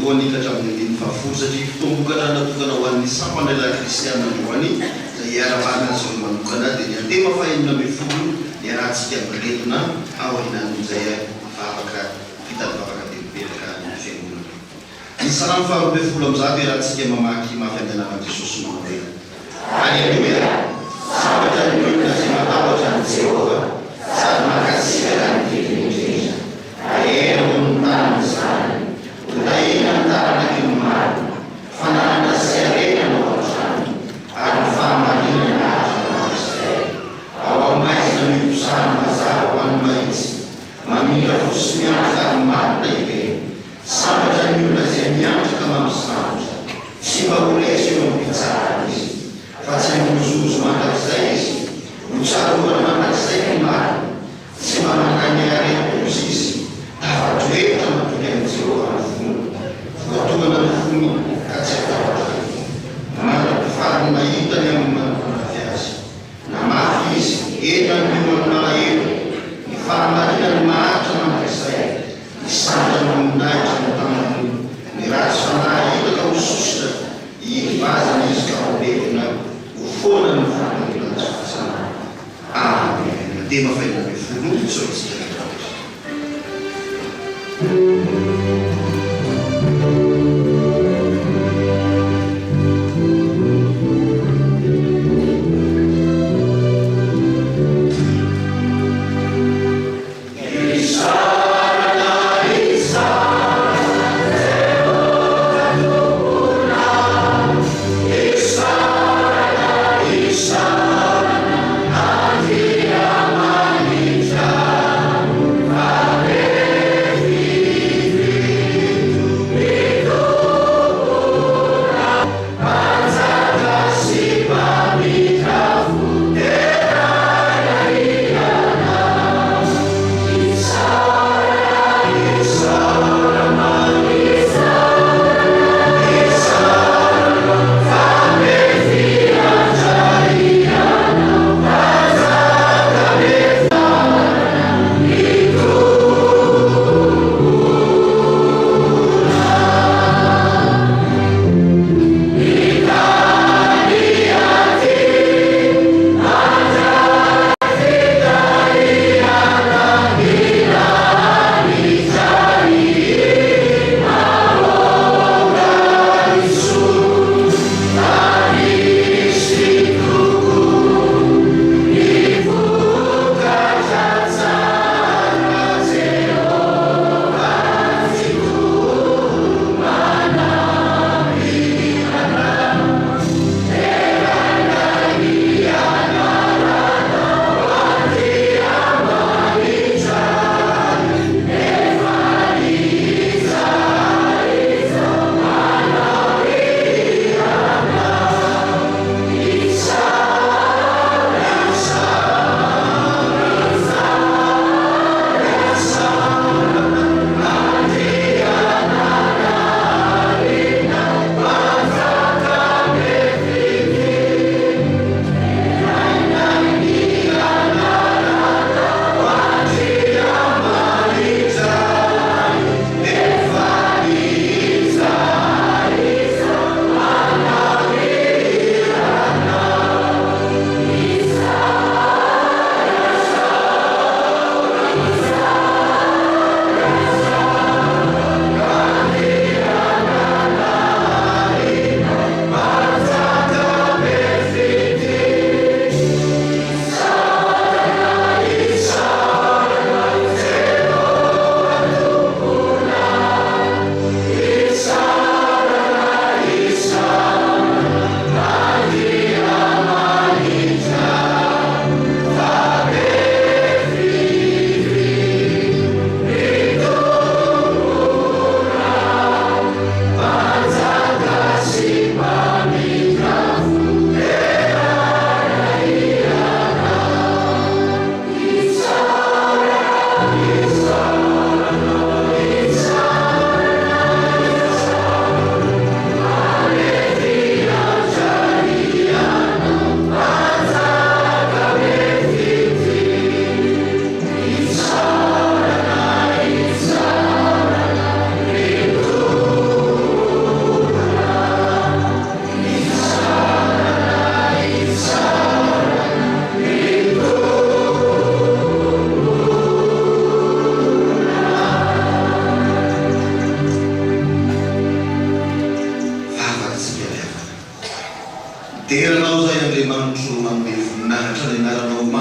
voalohany ka hatramin'ny andininy fahafolo satria fotoam-bokatra natokana ho an'ny sampana ilay kristiana androany izay iarahabana azy ireo manokana dia ny antema fahenina ambinifolo niarahantsika miredona aorianan'izay vavaka vita ny vavaka dia mipetraka ny fiangonana. Ny Salamo faha 112 iarahantsika mamaky mafy amin'ny anaran'i Jesosy manao hoe, Aleloia! Sambatra ny olona izay matahotra an'i Jehovah sady mankasitraka ny didiny indrindra. Ahery ambony tany ny zanany. Hotahina ny taranaky ny marina. Fananana sy harena no ao an-tranony, ary ny fahamarinany haharitra mandrakizay. Ao amin'ny maizina no iposahany mazava ho an'ny mahitsy. Mamindra fo sy miantra ary marina ireny. Sambatra ny olona izay miantra ka mampisambotra. Tsy mba ho resy eo am-pitsarana izy. Fa tsy hangozohozo mandrakizay izy. Ho tsarovana mandrakizay ny marina. Tsy mba mankany harem-poza izy. Tafatoetra matoky an'i Jehovah ny fony. Voatohana ny fony ka tsy hatahotra intsony. Mandra-pifarany mahita ny amin'ny manokana azy. Namafy izy, Ela ny oran'ny malahelo, ny fahamarinany maharitra mandrakizay, ny sandriny mamoninahitra ny tanany, ny ratsy fanahy hita ka ho sosotra, hihidy vazana izy ka ho levona, ho foana ny fananany tsy fahasalama. Amen. Dema 16, Isaorantsika Andriamanitra.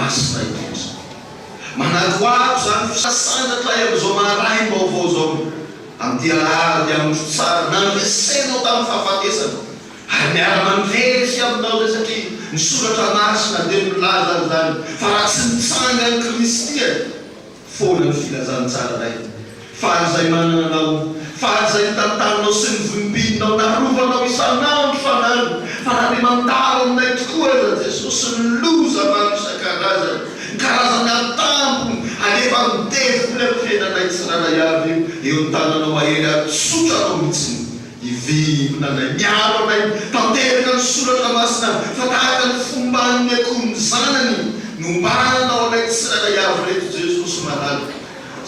masina indrindra. Manakoako izany fisasandratra amin'izao maraim-baovao izao, amin'ity alahady andro tsara nandresenao tamin'ny fahafatesana, ary miara-mandresy aminao izay satria ny Soratra Masina dia milaza an'izany fa raha tsy nitsangan'i Kristy foana ny filazantsaranay. Faly izay manana anao, faly izay nitantaninao sy nivimbininao, narovanao isan'andro isan'andro, fa na dia mandalo aminay tokoa aza Jesosy ny loza maro isan-karazany, ny karazana atambo alefan'ny devoly amin'ny fiainanay tsirairay avy io, eo ny tananao mahery ary tsotra anao mihitsy hivimbina anay, miaro anay, tanteraka ny soratra masina fa tahaka ny fomban'ny akoho ny zanany no ombanao anay tsirairay avy ireto Jesosy malala.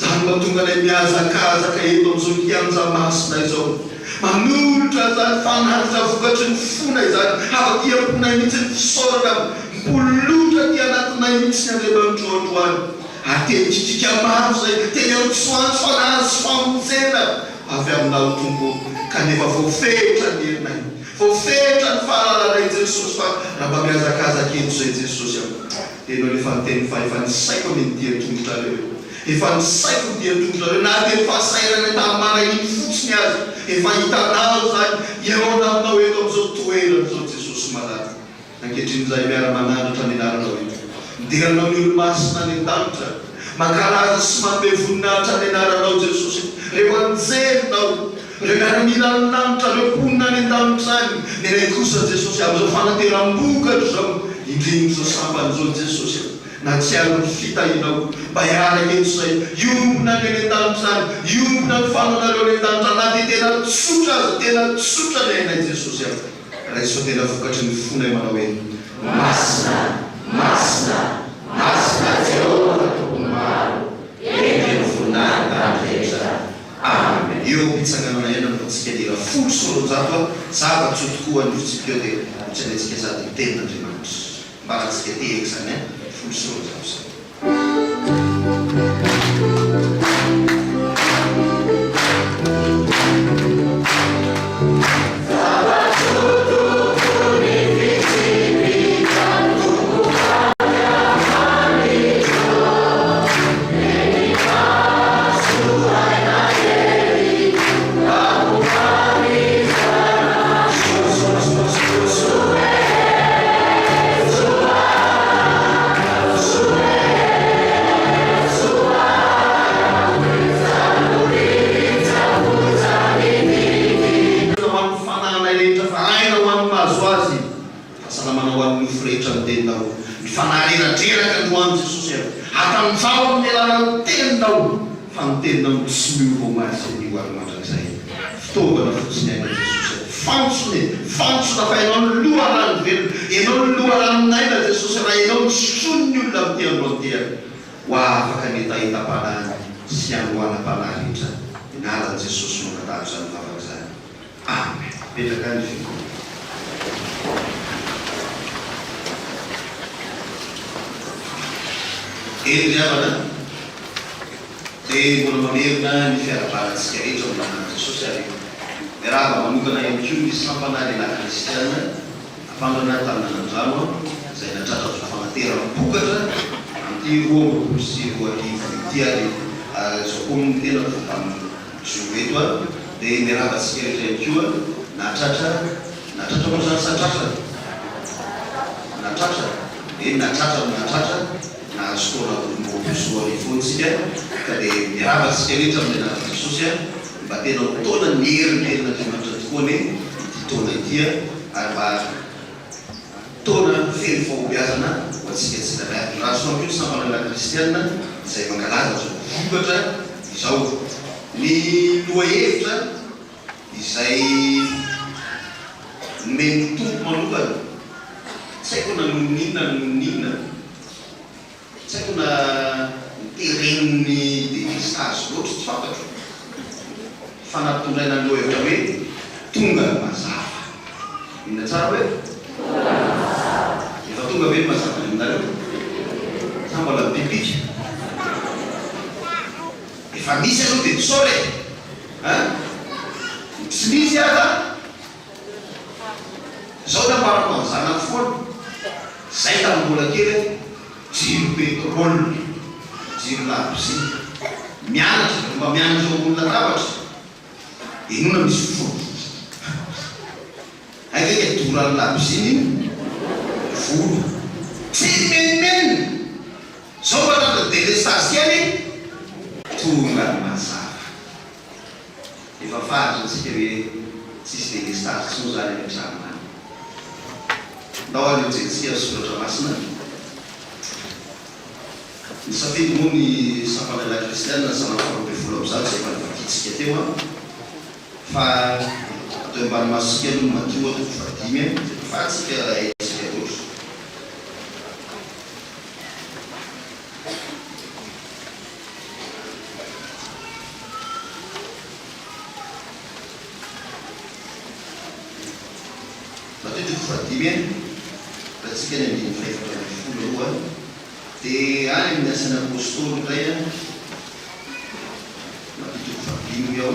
Izany mahatonga anay mihazakazaka eto amin'izao kianja masina izao, manolotra an'izany fanatitra vokatry ny fonay izany, avy aty am-ponay mihitsy ny fisaorana, mipololotra aty anatinay mihitsy ny Andriamanitro androany, ary teny kikiaka maro izay, teny antsoantso fa nahazo famonjena avy aminao Tompo ô, kanefa voafetra ny herinay, voafetra ny fahalalanay Jesosy fa raha mba mihazakazaka eto izay Jesosy a. Ianao efa niteny fa efa nisaiko anie ny dian-tongotrareo e! Efa nisaiko ny dian-tongotrareo na dia ny fahasahiranay tamin'ny maraina iny fotsiny aza efa hitanao izany hihaona aminao eto amin'izao toerana izao Jesosy malala. Ankehitriny izahay miara-manandratra ny anaranao eto. Midera anao ny olo-masina any an-danitra. Mankalaza sy manome voninahitra ny anaranao Jesosy. Ireo anjelinao. Ireo miaramilan'ny lanitra, ireo mponina any an-danitra any, ny anay kosa Jesosy amin'izao fanateram-bokatra izao, indrindra izao sambany izao Jesosy a, nahatsiaro ny fitahianao, mba hiaraka eto izay, hiombona ny any an-danitra any, hiombona ny fananareo any an-danitra, na dia tena tsotra aza, tena tsotra ny ainay Jesosy a, raiso fa tena vokatry ny fonay manao hoe, Masina, masina, masina Jehovah Tompon'ny maro, endrika ny voninahiny tany rehetra. Amen. Eo am-pitsanganana ihany nataontsika ny hira 210 a, zava-tsoa tokoa ny fitsipika eo dia hotsaintsika sady ny tenin'Andriamanitra. Ambarantsika tehaka izany an, 210 izany. Zava-tsoa tokoa ny fitsipika Tompo Ho an'ny fanahinay rehetra fa aina ho an'ny mahazo azy. Fahasalamana ho an'ny nofo rehetra ny teninao. Ny fanahy reradreraka androany Jesosy a! Hatanjaho amin'ny alalan'ny teninao fa ny teninao no tsy miova omaly sy anio ary mandrakizay. Fitaovana fotsiny aina Jesosy a! Fantsona e! Fantsona fa Ianao no loharano velona. Ianao no loharanon'aina Jesosy a! Raha Ianao no sotroin'ny olona amin'ity andro ity a! Ho afaka ny hetahetam-panahy sy hanoanam-panahy rehetra. Ny anaran'i Jesosy no angatahako izany vavaka izany. Amen. Mipetraka any fiangonana. Eny ry havana, dia mbola mamerina ny fiarahabana antsika rehetra amin'ny anaran'i Jesosy ary miarahaba manokana ihany koa ny sampana lehilahy kristiana Ampandrana Taninanandrano izay nahatratra zo fanateram-bokatra amin'ity 2022 ity ary izao koa ny tenako vao tamin'ny Mijoro eto aho dia miarahaba antsika rehetra ihany koa nahatratra, nahatratra moa izany sa tratra? Nahatratra, eny nahatratra no nahatratra, nahazo taona 2022 foana isika ka dia miarahaba antsika rehetra amin'ny anaran'i Jesosy aho, mba tena ho taona ny herin'ny tenin'Andriamanitra tokoa anie ity taona ity ary mba Taona feno fahombiazana ho antsika tsirairay avy. Mirary soa ihany koa ny sampanana kristiana izay mankalaza izao vokatra izao. Ny lohahevitra izay nomen'ny Tompo manokana, tsy haiko na noho ny inona na noho ny inona, Tsy haiko na noteren'ny delestazy loatra, tsy fantatro, fa nampitondraina ny lohahevitra hoe tonga ny mazava. Inona tsara hoe? Tonga ny mazava. Efa tonga ve ny mazava any aminareo? Sa mbola mipipika? Efa misy aloha dia misaotra e! An? Ny tsy misy aza, izao nambarako an'ny zanako foana, izay tamin'ny mbola kely aho, jiro be. pétrole, jiro labozia. Mianatra, mba mianatra eo ambony latabatra, henoina misy volo. Hay ve ka doran'ny labozia ny volo. Tsy mimenomenona. Zao mba tratran'ny délestage kely e! Tonga ny mazava. Efa faly zao tsika hoe tsisy délestage tsony zany any an-trano any. Ndao ary hojerentsika ny soratra masina. Nisafidy moa ny sampana Lehilahy Kristianina ny salamo faha 112 izay efa novakintsika teo an. Fa atao ambany masontsika aloha ny Matio toko fahadimy an, fa tsika haintsika loatra. Matio toko fahadimy an, raha tsika ny andininy fahefatra ambin'ny folo aloha an, dia any amin'ny Asan'ny Apostoly indray an, Matio toko fahadimy hoy aho,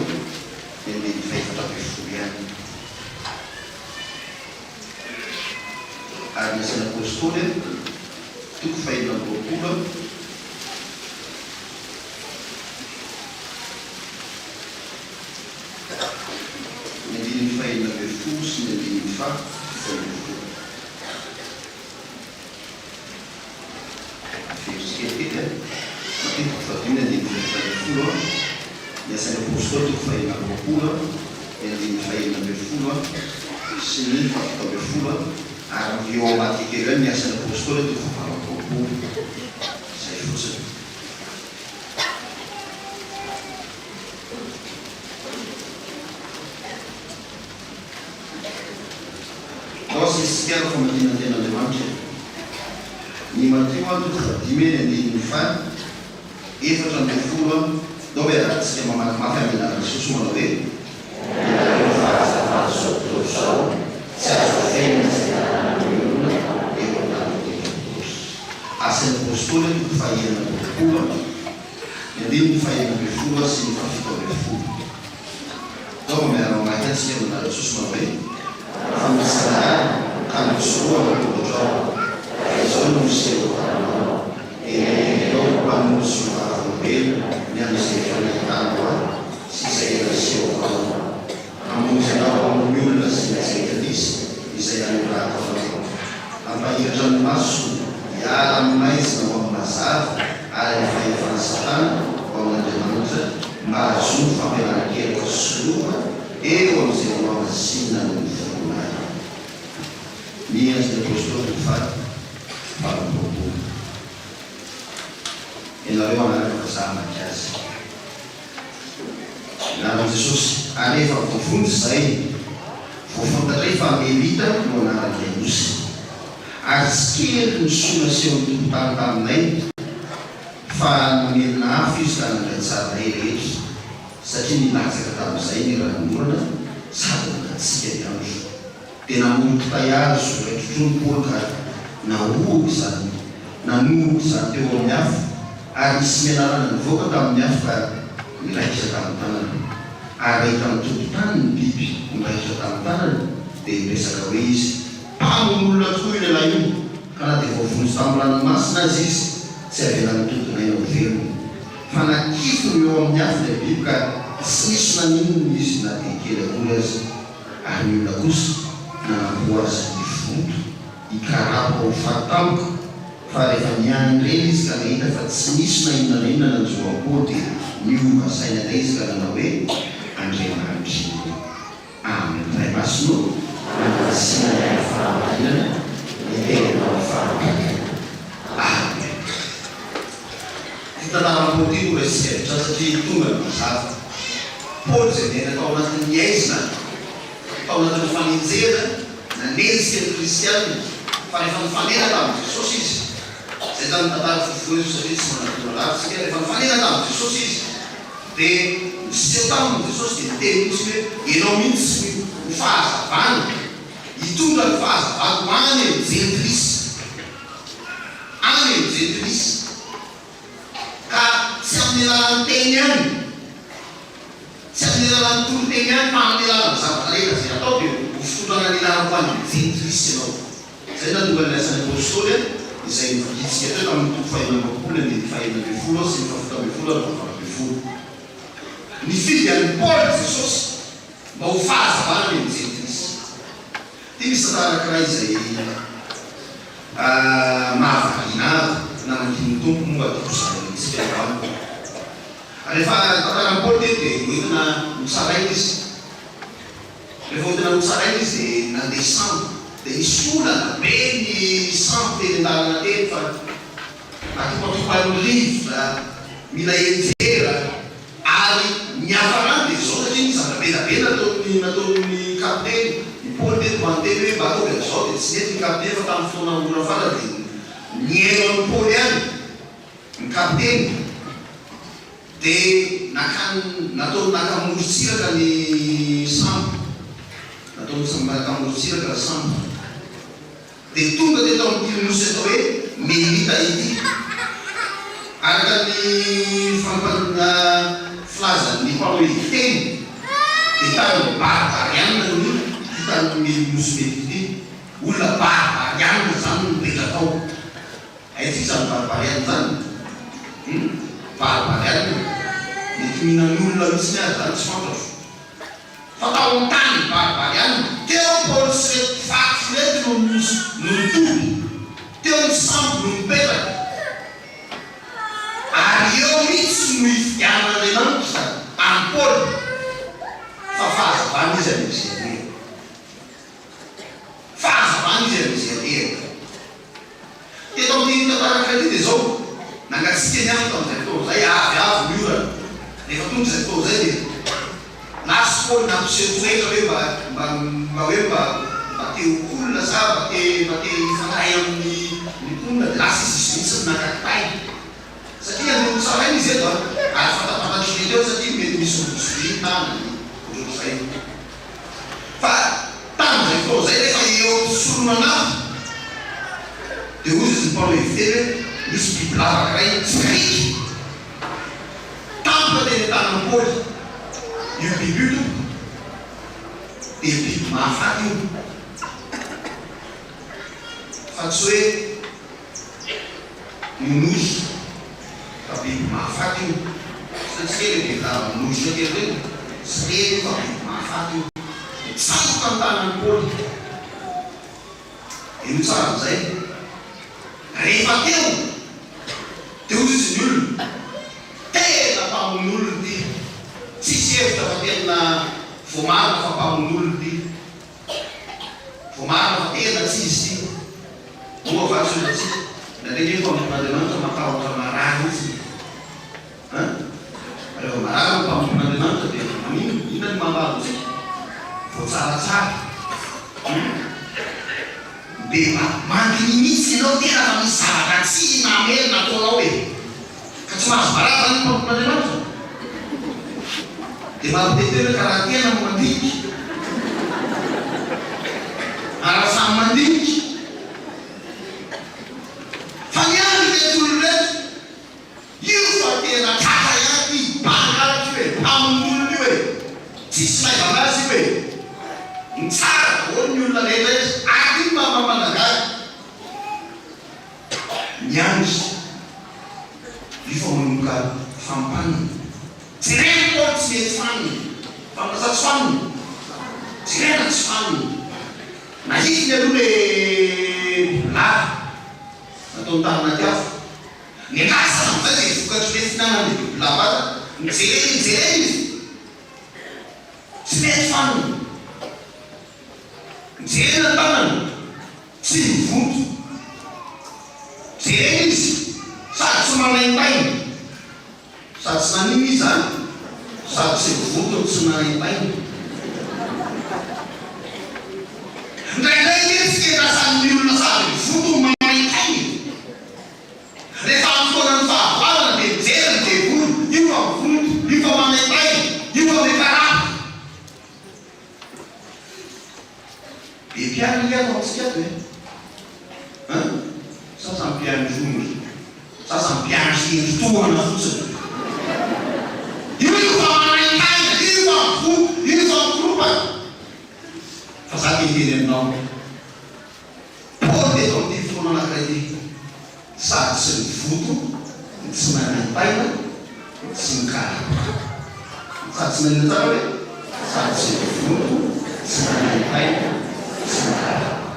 ny andininy fahefatra ambin'ny folo ihany. Ary ny Asan'ny Apostoly an, toko fahenina amby roapolo an, ny andininy fahenina ambin'ny folo sy ny andininy faha-17. Averiko tsikelikely an. Matio toko fahadimy ny andininy faha-14 an, ny Asan'ny Apostoly toko fahenina amby roapolo an, ny andininy fahenina ambin'ny folo an, sy ny faha-17 an, ary eo ambadika kely eo ihany ny Asan'ny Apostoly toko fahavalo amby roapolo. Izay fotsiny. Tao asesika ny famakiana ny Tenin'Andriamanitra e. Ny Matio a toko fahadimy ny andininy faha 14 a, ndao iarahantsika mamaky mafy amin'ny anaran'i Jesosy manao hoe, Ianareo no fahazavan'izao tontolo izao, tsy azo afenina izay ananan'ny olona eo an-tanin'ny tendrombohitra. Asan'ny Apostoly a toko faha 26 a, ny andininy faha 16 sy ny faha 17. Tao mba miara-mamaky antsika amin'ny anaran'i Jesosy manao hoe, Fa mitsangàna ka misoroha ny tongotrao, fa izao no miseho aminao, dia nahita anao ho mpanompo sy ho vavolombelona ny amin'izay efa nahitanao ahy sy izay efa nasehoko anao, hamonjy anao amin'ny olona sy ny jentilisa izay nanirahako anao, hampahiratra ny masony hiala amin'ny maizina ho amin'ny mazava ary amin'ny fahefan'i Satana ho amin'Andriamanitra, Mba hahazoany famelan-keloka sy lova eo amin'izay nohamasinina noho ny finoana ahy. Ny Asan'ny Apostoly toko faha 28. Ianareo hanaraka fa za hamaky azy. Anaran'i Jesosy. Ary rehefa voavonjy izay, vao fantatray fa Melita no anaran'ilay nosy. Ary tsy kely ny soa nasehon'ny tompon-tany taminay. Fa namelona afo izy ka nandray tsara anay rehetra, satria nilatsaka tamin'izay ny ranonorana sady nangatsiaka ny andro. Dia namory kitay hazo iray trotroa ny Paoly ka nahohoko izany, nanohoko izany teo amin'ny afo, ary nisy menarana nivoaka tamin'ny afo ka niraikitra tamin'ny tanany. Ary raha hitan'ny tompon-tany ny biby niraikitra tamin'ny tanany, dia niresaka hoe izy, Mpamono olona tokoa io lehilahy io, ka na dia voavonjy tamin'ny ranomasina aza izy, tsy avelan'ny tompony aina ho velona. Fa nakifiny ho eo amin'ny afo ilay biby ka tsy nisy naninona izy na dia kely akory aza. Ary ny olona kosa nanampo azy hivonto, hikarapoka ho faty tampoka, fa rehefa niandry ela izy ka nahita fa tsy nisy na inona na inona nanjo an'i Paoly dia niova saina indray izy ka nanao hoe, Andriamanitra io. Amen Ray Masina ô, manasina ny amin'ny fahamarinana ny teninao ny fahamarinana. Amen. Ity tantaran'i Paoly ity no raisintsika avy hatrany satria tonga ny mazava. Paoly izay niaina tao anatin'ny haizina, tao anatin'ny fanenjehana, nanenjika ny kristianina, fa rehefa nifanena tamin'i Jesosy izy, izay tamin'ny tantara fohifohy eto satria tsy manan-taona lavitra isika, rehefa nifanena tamin'i Jesosy izy, Dia niseho taminy Jesosy dia niteny mihitsy hoe, Ianao mihitsy no ho fahazavana, hitondra ny fahazavako any amin'ny jentilisa. Any amin'ny jentilisa. Ka tsy amin'ny alalan'ny teny ihany, tsy amin'ny alalan'ny toriteny ihany, fa amin'ny alalan'ny zavatra rehetra izay atao dia ho fitondrana ny anarako any amin'ny jentilisa ianao. Izay no nahatonga ny asan'ny Apostoly. izay novakintsika teo tamin'ny toko fahenina amby roapolo andininy fahenina ambin'ny folo sy ny fahafito ambin'ny folo ary fahavalo ambin'ny folo. Nifidy an'i Paoly Jesosy mba ho fahazavana any amin'ny Jentilisa. Ity misy tantara anankiray izay mahavariana ahy namakian'ny Tompo moa tiako hozaraina amintsika androany. Rehefa tantaran'i Paoly teto dia hoentina hotsaraina izy. Rehefa hoentina hotsaraina izy dia nandeha sambo. Dia nisy olana be ny sambo teny an-dalana teny fa atopatopan'ny rivotra, mila enjera ary ny niafarany dia izao satria nisy zavatra be dia be nataon'ny nataon'ny kapiteny. I Paoly teto mba niteny hoe mba ataovy an'izao dia tsy nety ny kapiteny fa tamin'ny fotoana ora farany dia nihaino an'i Paoly ihany. Ny kapiteny dia nakany nataony naka morontsiraka ny sambo, nataony naka morontsiraka ny sambo, dia tonga teto amin'ity nosy atao hoe Melita ity. Araka ny fampan filazan'ny mpanao heviteny dia tany barbarianina ny ity tany nosy Melita ity, olona barbarianina izany no mipetraka ao. Aiza izany barbarian izany? Hum? Barbarian? Mety mihinan'olona mihitsiny aza izany tsy fantatro. Fa tao amin'ny tany barbarian, teo Paoly sy ireto mpivarotra ireto no no nitoby, teo ny sambo no nipetraka. Ary eo mihitsy no ifidianan'Andriamanitra an'i Paoly fa fahazavana izy any amin'izay alehany. Fahazavana izy amin'izay alehany. Teto amin'ity tantara anankiray ity dia izao, nangatsiaka ny andro tamin'izay fotoana izay, avy avo ny orana. Rehefa tonga izay fotoana izay dia lasa Paoly nampiseho toetra hoe mba mba mba hoe mba mba te ho cool sa mba te mba te hifandray amin'ny ny mponina dia lasa izy izy mihitsy no naka kitay. Satria andeha ho tsaraina izy eto an, ary fantapantatry ny eto satria mety misy rojo ny tanany ohatrohatr'izay. Fa tamin'izay fotoana izay rehefa eo am-pisoronana afo dia hoy izy ny mpanao heviteny hoe nisy bibilava anankiray nitsiriry tampoka teny an-tanan'i Paoly. Io biby io tompoko dia biby mahafaty io fa tsy hoe Nonozy fa biby mahafaty io. Hitantsika ilay bibilava nonozy kely ireny? Tsy reny io fa biby mahafaty io. Nitsangoka ny tanan'i Paoly. Henoy tsara amin'izay. Rehefa teo, dia hoy izy ny olona, Tena mpamono olona ity. Tsisy hevitra fa tena voamarina fa mpamono olona ity. Voamarina fa tena tsy izy ity. Moa va tsy olona-tsika? Indraindray nge ny mpanompon'Andriamanitra matahotra marary mihitsy e! Hein? Rehefa marary ny mpanompon'Andriamanitra dia maninona? Inona ny mahamavo antsika? Voatsaratsara. Hum? Dia mba mandiniha mihitsy ianao tena fa misy zavatra tsy mahamely nataonao e! Ka tsy mahazo marary zany ny mpanompon'Andriamanitra? Dia mampiteny hoe ka raha tena no mandinika. Ary raha samy mandinika. Fa ny ahy ireto olona ireto, io fa tena tratra ihany ity mpangalatra io e, mpamono olona io e, tsisy maivana azy io e. Mitsara daholo ny olona rehetra eto, ary io no maha-mamanagaga. Miandry io fa manomboka fampanina. Jerena Paoly tsy mety fanina. Fanina sa tsy fanina? Jerena tsy fanina. Nahitiny aloha le bibilava nataony tany anaty afo. Niandrasana amin'izay zay vokatry le fihinanan'le bibilava azy. Nijerena nijerena izy. Tsy mety fanina. Jerena ny tanany. Tsy mivonto. Jerena izy sady tsy manaintaina. Sady tsy naninona izy zany? Sady tsy mivonto no tsy nanaintaina. Indraindray nge tsy kendrasan'ny olona sady mivonto no manaintaina e. Rehefa amin'ny fotoanan'ny fahavoazana dia mijery ny devoly, io fa mivonto, io fa manaintaina, io fa mikarapy. Be mpiandry ange ato amintsika ato e! An? Sa samy mpiandry ondry? Sa samy mpiandry hendry tohana fotsiny? Io fa manaintaina, io fa mivoa, io fa mikoropaka. Fa za te hiteny aminao, Paoly teto amin'ity fotoana anankiray ity. Sady tsy mivoto no tsy manaintaina no tsy mikarama. Sady tsy maninona tsara ve? Sady tsy mivoto, tsy manaintaina, tsy mikarama.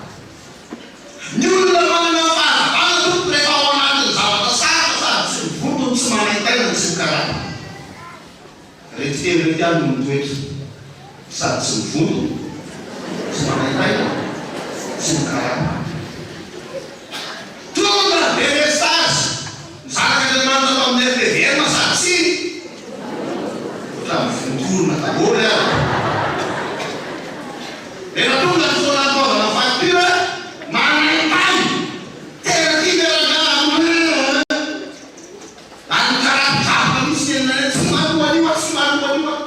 Ny olona manana fahazavana tompoko rehefa ao anatin'ny zavatra sarotra sady tsy mivoto no tsy manaintaina no tsy mikarama. Reto teny reto ihany no mitoetra. Sady tsy mivonto, tsy manaintaina, tsy mikarama. Tonga ny délestage, ny zanak'Andriamanitra ato amin'ny FPVM sady tsy ohatran'ny mivontorona daholo ary. Rehefa tonga ny fotoana handoavana ny facture, manaintaina, tena tia ve rangaha aloha eh? Ary ny karabo-dravina mihitsy ny anay tsy maloa an'io aho, tsy maloa an'io aho.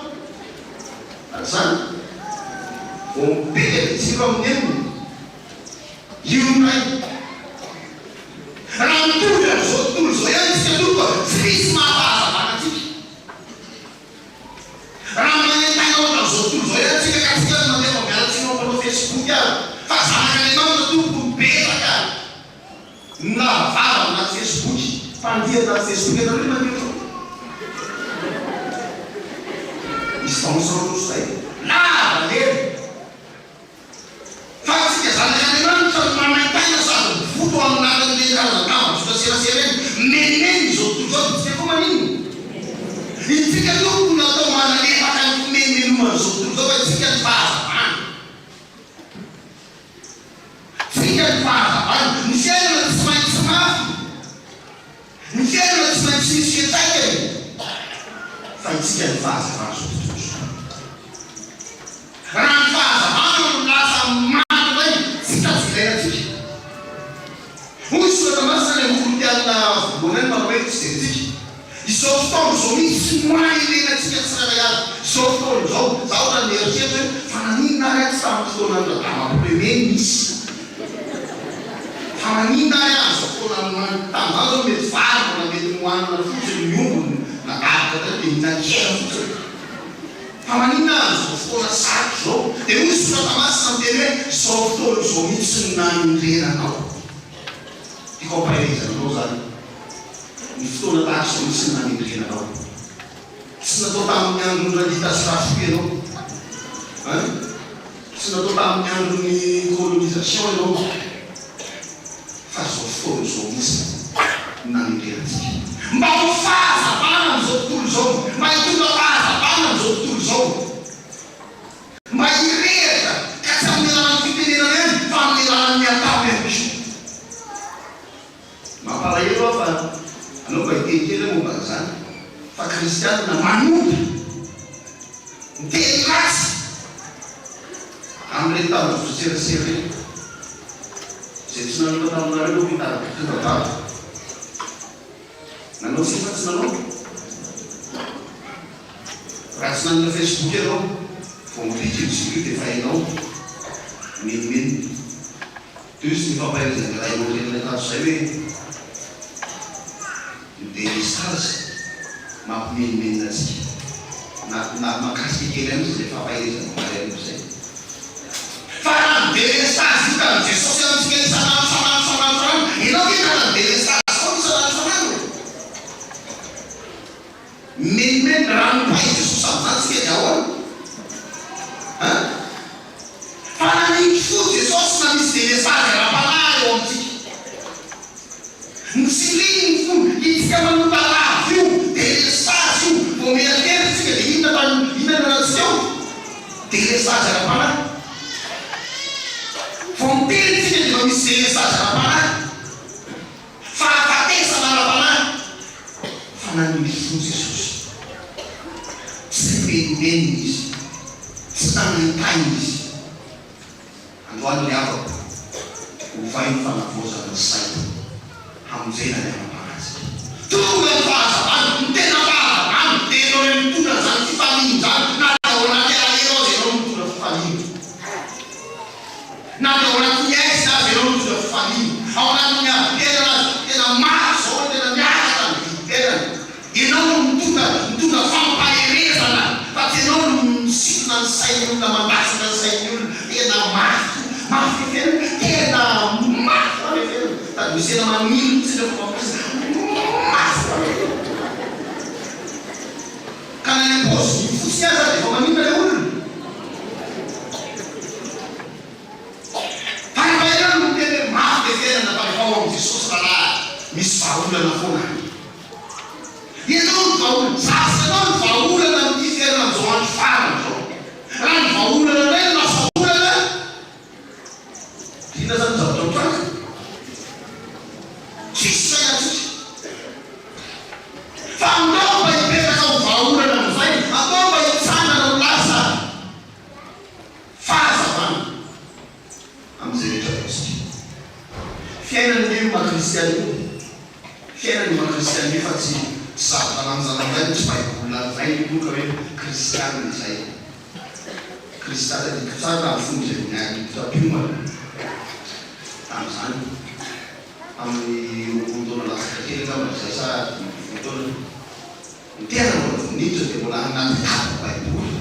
Ary izany, vao mipika ny jiro amin'ny enina, io indray. Raha mitovy amin'izao tontolo izao ihany isika tompoko, tsy misy maha-fahazavana antsika. Raha manaintaina ohatran'izao tontolo izao ihany isika ka tsika no mandeha mampiala-tsiny ao mpanao Facebook ary, fa zanak'Andriamanitra tompoko no betsaka ary. Ny lava vava anaty Facebook, mpandihy anaty Facebook ianareo ve mandihy ohatr'izao? Misy danse ohatr'izay, lava lela. Fa antsika zanak'Andriamanitra no manaintaina sady mivoto ao anatin'ireny karazan-tambajotra serasera ireny, mimenomenona izao tontolo izao dia tsika koa maninona? Itsika tompoko no natao manalefaka ny fimenomenoman'izao tontolo izao fa itsika ny fahazavana. Tsika ny fahazavana. Ny fiainana tsy maintsy mafy. Ny fiainana tsy maintsy misy fiantraikany. Fa itsika ny fahazavana izao tontolo izao. Raha ny fahazavana no lasa maty indray, tsy tafy ilaina antsika. Hoy ny Soratra Masina any amin'ny Korintiana voalohany any manao hoe tsy dia midika. Izao fotoana izao mihitsy no haherena antsika tsirairay avy. Izao fotoana izao. Za ohatran'ny mieritreritra hoe fa naninona ary aho tsy tamin'ny fotoanan'i Radama Premier nisy. Fa naninona ary aho amin'izao fotoana tamin'izany izao mety vary mbola mety nohanina fotsiny ny omby nadaboka teo dia mihinan-kena fotsiny. Fa maninona aho amin'izao fotoana sarotra izao? Dia hoy ny Soratra Masina miteny hoe izao fotoana izao mihitsy no nanorena anao. Tiako hampaherezana anao izany. Ny fotoana tahaka izao mihitsy no nanendrena anao. Tsy natao tamin'ny andron'ny Ralita sy Rafohy ianao. Hein? Tsy natao tamin'ny andron'ny colonisation ianao. Fa izao fotoana izao mihitsy no nanendrena antsika. Mba ho fahazavana amin'izao tontolo izao. Mba hitondra fahazavana amin'izao tontolo izao. Mba hirehitra ka tsy amin'ny alalan'ny fitenenana ihany fa amin'ny alalan'ny atao ihany koa. Mampalahelo aho fa aleo mba hiteny kely aho momba an'izany fa kristianina manompa miteny ratsy amin'ireny tambajotran-tserasera ireny. Izay tsy nanota taminareo aloha mitari-bitondra-bava. Nanao tsia sa tsy nanao? Raha tsy nanana Facebook ianao, vao mipika io jiro io dia efa hainao mimenomenona. Tohizo ny fampaherezan'ny ray aman-dreninay tato izay hoe ny délestage mampimenomenona antsika. Na na mahakasika kely an'iza izay fampaherezana omaly hariva izay. Fa raha ny délestage hitan'i Jesosy amintsika isan'andro isan'andro isan'andro isan'andro, ianao ve nanana délestage foana isan'andro isan'andro e? Mimenomenona, raha nopay Jesosy amin'izany tsika dia ahoana? Hein? Fa nanindry fo Jesosy na misy délestage ara-panahy eo amintsika. Notsindriny ny fony, itsika manota lava io, délestage io, vao mieritreritra tsika dia inona fa inona no ataontsika eo? Délestage ara-panahy. Vao miteny tsika dia efa misy délestage ara-panahy. Fahafatesana ara-panahy. Fa nanindry fo Jesosy. Tsy nimenomenona Izy. Tsy nanaintaina Izy. Androany ry havako, ovay ny fanavaozana ny saina, hamonjena ny ara-panahintsika. Tonga ny fahazavana, ny tena fahazavana dia ianao ilay mitondra an'izany fifaliana izany, na dia ao anaty alahelo aza ianao no mitondra fifaliana. Na dia ao anatin'ny aizina aza ianao no mitondra fifaliana, ao anatin'ny adim-piainana aza, tena mafy izao, tena miakatra ny vidim-piainana. Ianao no mitondra mitondra fampaherezana fa tsy ianao no misintona ny sain'ny olona, mandatsaka ny sain'ny olona. Tena mafy, mafy ny fiainana, tena mafy ny fiainana. Sady misy tena manilika mihitsy rehefa mampiresaka. foana any. Ianao no vahaolana, za sy ianao no vahaolana amin'ity fiainana amin'izao andro farany izao. Raha ny vahaolana indray no lasa olana, inona izany ny zavatra mitranga? Tsisy saina antsika. Fa andao mba hipetraka ho vahaolana amin'izay, andao mba hitsangana ho lasa fahazavana amin'izay rehetra ataontsika. Fiainana anie io maha kristiana io e. Fiainana io maha kristiana io fa tsy tsy zavatra lanjalanjaina, tsy baiboly lanjaina io ka hoe kristiana izay. Kristy tadidiko tsara tamin'ny fony izay niara-niditra mpiomana tamin'izany, tamin'ny 20 taona latsaka kely angamba izay sa 15 taona. Ny tena mbola vao niditra dia mbola anaty kitapo baiboly.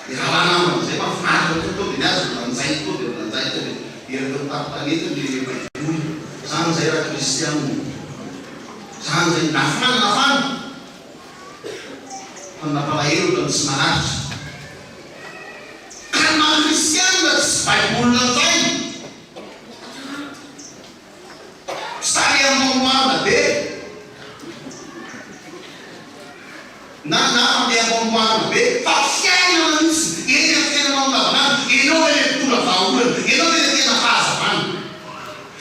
Ny rahalahy namana izay mahafinaritra koa tonga dia ny azy nolanjainy tonga dia nolanjainy tonga dia eraky ny tapo-tanety ny baiboly. Zany izay raha kristianina. Zany izay nafana nafana. Fa ny nampalahelo otrany tsy naharitra. Ka ny maha kristianina tsy baiboly lanjaina. Tsy tarehambaomboarina be. Na na fampihambaomboarina be fa fiainana mihitsy. Eny amin'ny fiainanao andavanandro, enao ve ilay mpitondra vahaolana? Enao ve ilay tena fahazavana?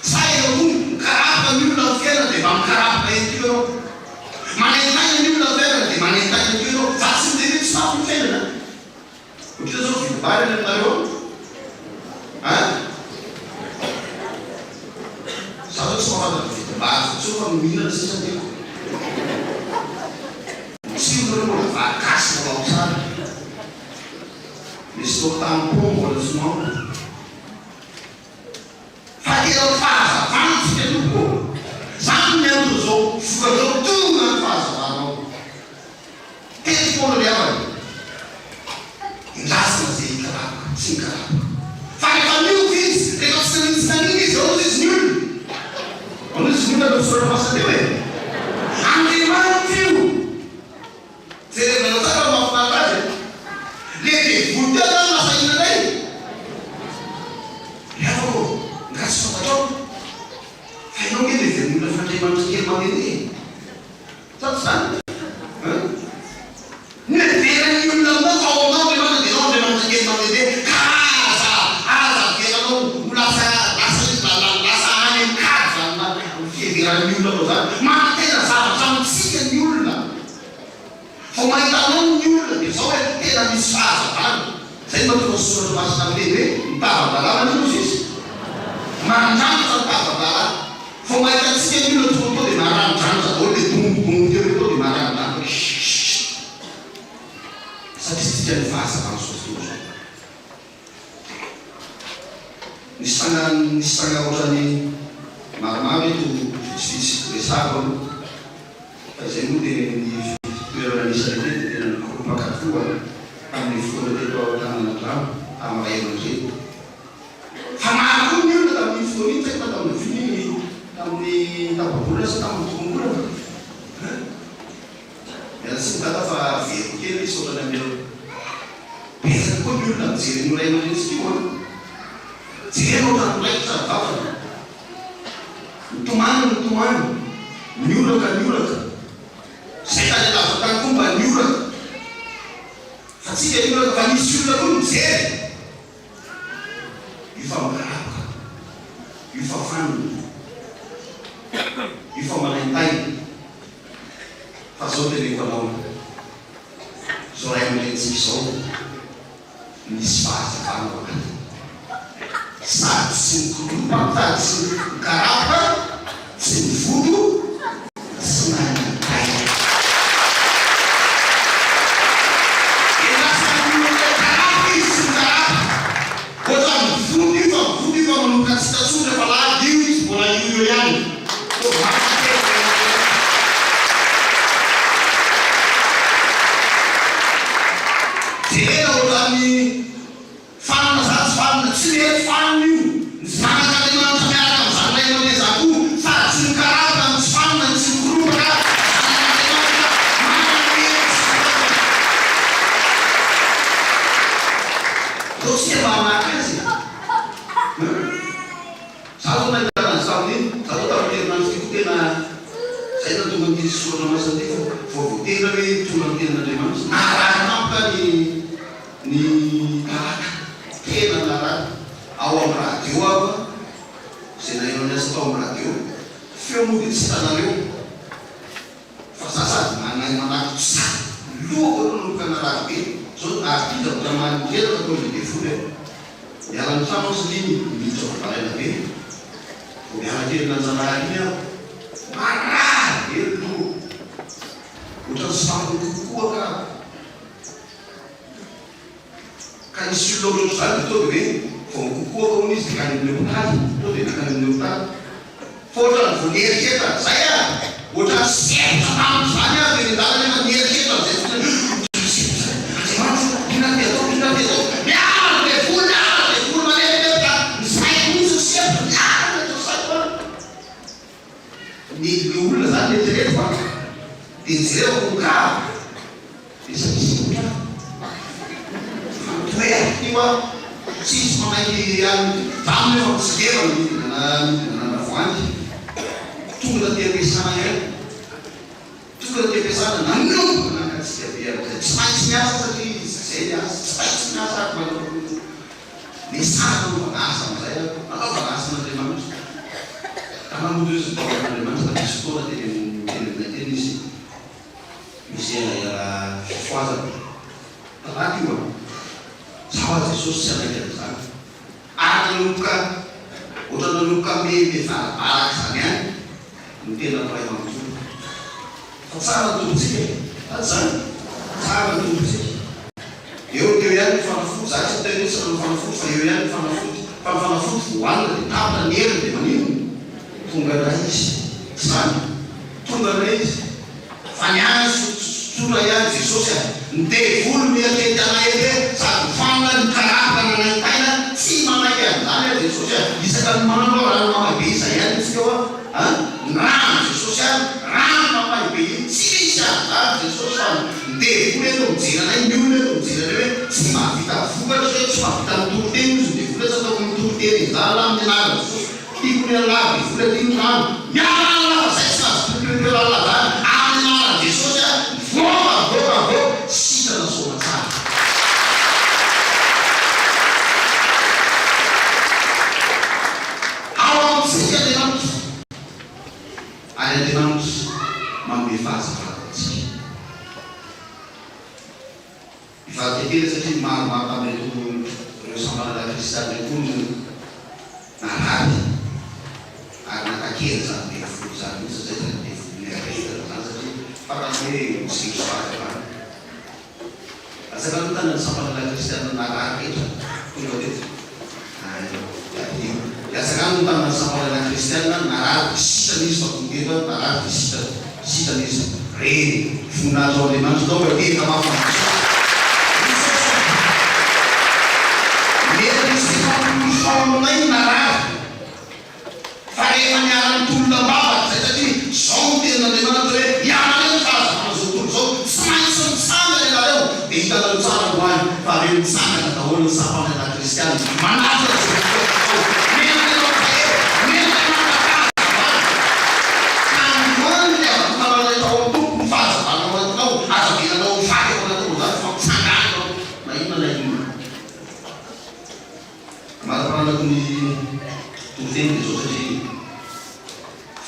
Sa ianao koa mikarapoka ny olona amin'ny fiainana dia mba mikarapoka ihany koa ianao? Manaintaina ny olona amin'ny fiainana dia manaintaina koa ianao? Za tsy miteny hoe tsy mafy ny fiainana. Ohatr'inona zao vidim-bary any aminareo ao? An? Za zao tsy mahafantatra vidim-bary intsony fa mihinana sisa ny tiako. Ny tsirony aloha mbola vary gasy mbola ao tsara. Misy toaka tampon mbola tsy nohaniko. Fa tena ho fahazavana tsika Tompo ô! Zany ny anton'izao vokatrao tonga ny fahazavanao. Teto foana ry havana. Endrasana ze hikarapoka tsy mikarapoka. Fa rehefa miova izy, rehefa tsy nanino tsy nanino izy, ao izy ny olona. Ao izy ny olona tao soratra masina teo e. Andriamanitra io. Jerevanao tsara fa mahafinaritra azy e. Le devoly teo zany lasa inona ndray? Ry havako ô, nga tsy fantatrao fa ianao nge le velon'olona f'Andriamanitra kely mandehandeha e. Sa tsy zany? Hein? Noheveran'ny olona aminao fa ao aminao Andriamanitra dia ianao Andriamanitra kely mandehandeha ka aza aza avelanao ho lasa lasa lasa any an-kady zany fiheveran'ny olona anao zany. Manantena zavatra amintsika ny olona. Vao mahita anao ny olona dia zao hoe tena misy fahazavana. Zay no mahatonga ny soratra masina miteny hoe ny tavan-dalàna anie hozy izy. Mandranitra ny tavan-dalàna. Vao mahita antsika ny olona tonga tao dia maranidranitra daholo le bongo teo ireo tao dia maranidranitra hoe shhh. Satria tsika ny fahazavan'izao tontolo izao. Nisy tranga nisy tranga ohatran'ny maromaro eto vitsivitsy resahako aloha fa izay moa teny amin'ny toerana nisy anay teny dia tena nikoropaka toa tamin'ny fotoana teto Antananandrano tamin'ny ray aman-dreny fa maro koa ny olona tamin'iny fotoana iny tsy haiko na tamin'ny oviana iny tamin'ny tapa-bolana sa tamin'ny tokom-bolana hein. Miala tsiny dada fa averiko kely ilay saotra ny aminareo. Betsaka koa ny olona mijery an'io ray aman-drenitsika io an! Jerena ohatran'ny raikitra ny vavany. Mitomany ny mitomany, mioraka ny mioraka. Izay tany alavitra tany koa mba nioraka. Fa tsika nioraka fa nisy olona koa nijery. Io fa mikarapoka, io fa fanina, io fa manaintaina. Fa zao teneniko anao, zao ray aman-drenintsika izao, misy fahazavana ao anatiny. Sady tsy mikoropa, sady tsy mikarapoka, tsy mivoto, tsy manaintaina. Dia lasa olona mikarapoka izy tsy mikarapoka. Ohatran'ny mivoto io fa mivoto io fa manomboka tsy hita intsony rehefa lady io izy mbola io eo ihany. Toa mafy kely ilay olona. Jerena ohatran'ny fanina zany tsy fanina, tsy mety fanina io. Ny zanak'Andriamanitra miaraka amin'izany ray aman-dreny izany koa sady tsy mikarapoka no tsy. Izay no nahatonga an'ity soratra masina ity fa vao voatendry hoe hitondra ny tenin'Andriamanitra. Narary tampoka ny ny talata. Tena narary. Ao amin'ny radio aho an, izay naheno ny asa tao amin'ny radio. Feo moa dia tsy hitanareo. Fa za sady manahy manakoto sahy lohako aloha nanomboka narary be zao ary ty zavatra maningelana atao le devoly a! Miala ny trano aho satria miditra vao maraina be vao miala kely nanjanahary iny aho marary be ny lohako ohatran'ny somary mikokoaka aho. Ka nisy olona ohatrohatr'izany dia tonga dia hoe vao mikokoaka hono izy dia kany amin'ny hopitaly, tonga dia nankany amin'ny hopitaly. Fa ohatran'ny vao nieritreritra an'izay aho, ohatran'ny sempotra tamin'izany aho teny an-dalana nefa nieritreritra an'izay fotsiny hoe ohatran'ny sempotra izany, Andriamanitra ô, inona no te ataoko, inona no te ataoko, miala ny devoly, miala ny devoly, manelingelina ny saiko mihitsy ny sempotra, miala ny eto saiko an! Ny le olona zany eritrereto fa de jereo ny karo de sady sempotra fa ny toerako io aho tsisy manaiky any za moa efa mitsileva midina midina an'Andravoahangy tonga taty am-piasana ihany tonga taty am-piasana nanomboka nangatsiaka be amizay tsy maintsy miasa satria zay ny asa tsy maintsy miasa ary manao Niezaka nanaovana asa amin'izay aho, nanaovana asan'Andriamanitra. Ka namonjy izy ny vahoakan'Andriamanitra fa nisy fotoana teny amin'ny teny aminay teny izy, misy fifohazana. Talata io an! Za hoa Jesosy tsy hanaiky an'izany. Ary nanomboka, ohatran'ny nanomboka miha varabaraka izany ihany ny tena mpiray manontolo. Fa tsara ny Tompontsika e! Sa tsy izany? Tsara ny Tompontsika. Eo teo ihany ny fanafody, za tsy niteny hoe tsy nanao fanafody fa eo ihany ny fanafody, fa ny fanafody vao hohanina dia tapitra ny heriny dia maninona? Tonga indray izy. Tsy izany? Tonga indray izy. Fa ny azy tsotra ihany Jesosy a! Ny devoly mieritreritra anay eto hoe sady fanina no karapaka nanaintaina, tsy manaiky an'izany aho Jesosy a! Isaka ny mandro aho rano mamay be izay ihany isika hoa a! Ny rano Jesosy a! Rano mamay be iny tsy misy an'izany Jesosy fa ny devoly eto mijery anay, ny olona eto mijery anay hoe tsy mahavita vokatra izay, tsy mahavita mitory teny ozy ny devoly hoe tsy ataoko mitory teny izany lahy amin'ny anaran'i Jesosy. Tiako ny anlah devoly aty ny rano. Miala anlah fa zay tsy mahazo tompony eo lalina zany. Amin'ny anaran'i Jesosy ah mivoaka mivoaka mivoaka sitrana soamatsara. Ao amintsika Andriamanitra ary Andriamanitra manome fahazavana antsika. Hivadika kely satria maromaro tamin'ireto ireo sampanana kristiana ireo koa no narary ary naka-kery izany devoly izany mihitsy izay izany devolin'ny aretina izany satria fantany hoe miseho sy fahazavana. Latsaka aloha tany ny sampanana kristiana narary rehetra tonga teto. Ay, dia latsaka any ny tanana sampanana kristiana narary dia sitrana izy fa tonga eto narary dia sitrana. Sitrana izy. Reny, voninahitra ho Andriamanitra tao fa tena mahafinaritra. Misaotra. Mety misy fifampiroso ao aminay ny narary. Fa rehefa niara-nitolona am-bavaka izay satria izao no tenin'Andriamanitra hoe ianareo ny fahazavana izao tontolo izao, tsy maintsy mitsangana ianareo, dia hitanareo tsara androany fa reo mitsangana daholo ny sampanana kristiana manatona izao tontolo izao, mendrika mampahery, mendrika mankafahazavana. Ka androany ny havatokanao rehetra ao amin'ny Tompo no fahazavana ao anatinao, aza avelanao ho faty ao anatinao izany fa mitsangàna ianao na inona na inona. Mari-pananako ny toriteny dia izao satria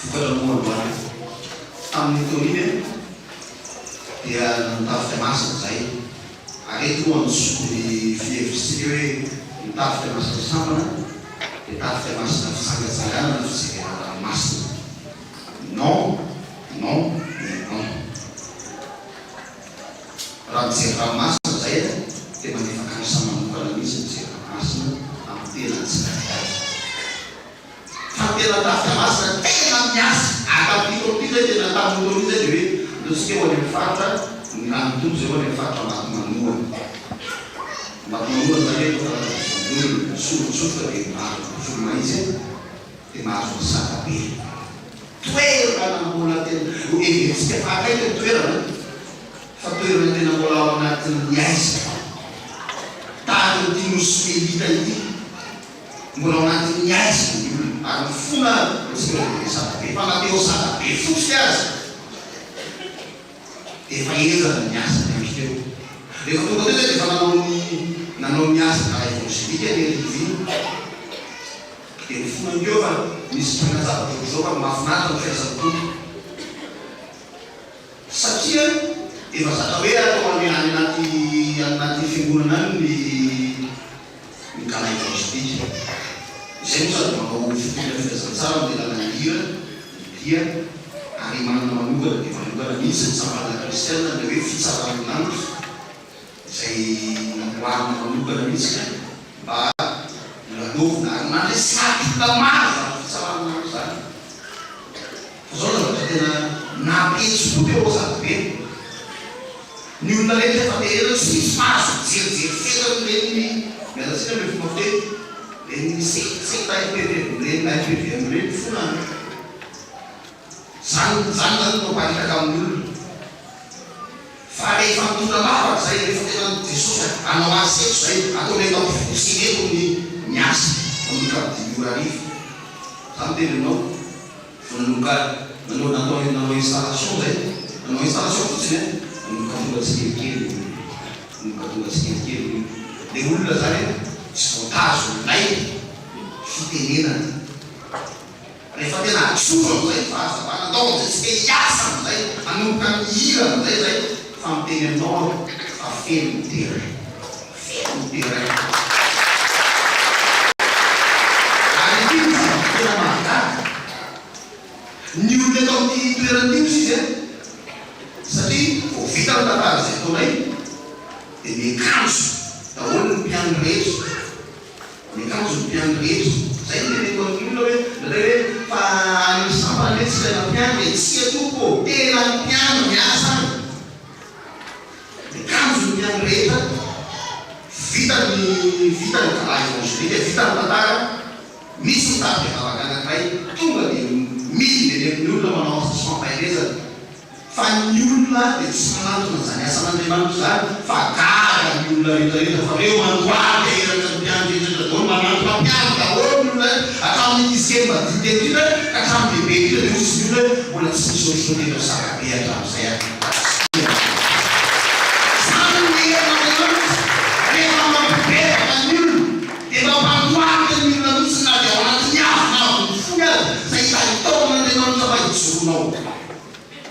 vokatra moa androany. Tamin'iny taona iny dia nanao tafika masina izahay. Ary eto moa andisoako ny fihevitr'isika hoe ny tafika masina sampana dia tafika masina fitsangatsanganana fijerena ranomasina. Non, non et non. Raha mijery ranomasina izay dia mandefa kansa manokana mihitsy mijery ranomasina amin'ny tenany tsirairay. Fa ny tena tafika masina tena miasa ary tamin'ity taona ity izay tena tamin'io taona io izay dia hoe ataontsika ho any amin'ny faritra ny ran'ny Tompo izay ho any amin'ny faritra Ambatomanoana. Ambatomanoana izany hoe eto Antananarivo Sorotsofoka dia maro Volomahitsy dia mahazo ny Sakabe. Toerana mbola tena ho heverintsika fa akaiky ny toerana fa toerana tena mbola ao anatin'ny aizina tahaka an'ity nosy Melita ity. Mbola ao anatin'ny aizina ny olona ary mifona ary tsy mbola dia sadabe fa na teo sadabe fotsiny aza. Dia efa henjana ny asa ny andro teo. Rehefa tonga teo zay dia efa nanao ny nanao ny asa gala evangelique ny hariva iny. Dia nifona teo fa nisy tranga zavatra ohatr'izao fa mahafinaritra ny fiasan'ny Tompo. Satria efa zatra hoe atao any any anaty any anaty fiangonana any ny ny gala evangelique. Izay moa sady manao fitoriana filazantsara amin'ny alalan'ny hira, ny dia, ary manana manokana dia manokana mihitsy ny sampanana kristiana ilay hoe fitsaran'ny lanitra izay namboarina manokana mihitsy mba holalaovina ary nandresy lahatra olona maro izany fitsaran'ny lanitra izany. Fa zao ny zavatra tena nampihetsi-po teo Antsakabeny. Ny olona rehetra efa terena tsy misy mahazo mijerijery fetrany ireny, miala tsiny amin'ilay fomba fiteny, ireny sekta FPVM ireny, FPVM ireny fona an. Zany zany zany no mamparitaka amin'ny olona. Fa rehefa mitondra vavaka zay, rehefa tena Jesosy hanao asa eto zay, ataonay eto ampovoan-tsena eto ny ny asa, manomboka amin'ny dimy ora hariva. Za miteny aminao. Vao nanomboka nanao natao nanao installation zay, nanao installation fotsiny an, nanomboka tonga tsikelikely ny olona, nanomboka tonga tsikelikely ny olona. Le olona zany an tsy voatazon'ilay fitenenana. Rehefa tena ajoro amizay ny fahazavana, andao amizay tsika hiasa amizay, hanomboka mihira amizay zay, fa miteny aminao aho fa feno ny terrain, feno ny terrain. Ary ity no zavatra tena mahagaga, ny olona eto amin'ity toerana ity hozy izy an, satria vao vita ny tantara izay ataonay dia miakanjo daholo ny mpiandry rehetra, miakanjo ny mpiandry rehetra, izay no teneniko amin'ny olona hoe indraindray hoe fa any amin'ny sampana ve tsy ilaina mpiandry e, tsia tompoko ô, tena ny mpiandry miasa any. Miakanjo ny mpiandry rehetra, vita ny vita ny gala évangélique, vita ny tantara, misy mitarika vavaka anankiray, tonga dia midina eny amin'ny olona manao asa sy fampaherezana, fa ny olona dia tsy manantona izany asan'Andriamanitra izany fa gaga ny olona rehetra rehetra fa reo mandohalika eraka ny mpiandry rehetra rehetra daholo, manantona mpiandry daholo ny olona hatramin'ny ankizy kely madinika indrindra ka hatramin'ny lehibe indrindra dia hoy ny olona hoe mbola tsy nisy ohatr'izao teto Antsirabe hatramin'izay ary. Izany no herin'Andriamanitra, rehefa mampibebaka ny olona, dia mampandohalika ny olona mihitsy na dia ao anatin'ny avonavon'ny fony aza, izay hitaitaoman'Andriamanitra mba hijoroanao.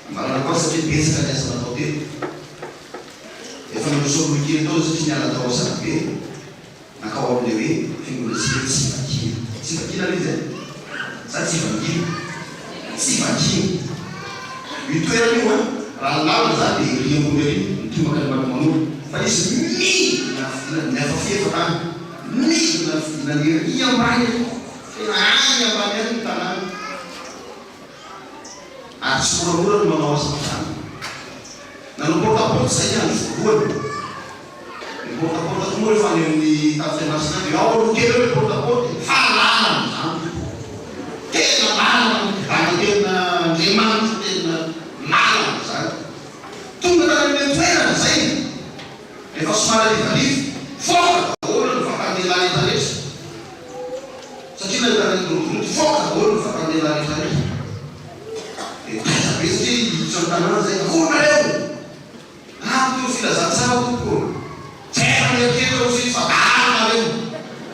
Ambaranako azy satria betsaka ny asa natao teto. Efa nandroso rohy kely tao izy satria niala tao Antsirabe. Nankao amin'ilay hoe fiangonantsika hoe Tsivakina. Tsivakina ve izy e? Sa Tsivangina? Tsivakina. Io toerana io an, raha ny lalana izany dia ery ambony ery, mitohy mankany Ambatomanoina. Fa nisy midina fidinana, nihafafi efa tany. Midina fidinana ery ambany ery. Tena any ambany any ny tanàna. Ary tsy moramora ny manao asa ohatr'izany. Nanao porte à porte izay ny andro voalohany. Ny porte à porte koa moa rehefa any amin'ny tafika masina any dia ao aloha kely eo ilay porte à porte e! Fa lalana izany tompoko. Tena lalana, ary tena Andriamanitra tena lalana izany. Tonga tany amin'ilay toerana izay rehefa somary harivariva, foaka daholo ny vatan'ny lehilahy rehetra rehetra. Satria nahitana ny rotoroto foaka daholo ny vatan'ny lehilahy rehetra rehetra. Dia taitra be satria hiditra ny tanàna izay, akory nareo? Ampy io filazantsara tompoko ô! Tsy efa mieritreritra hozy izy fa dahalo nareo!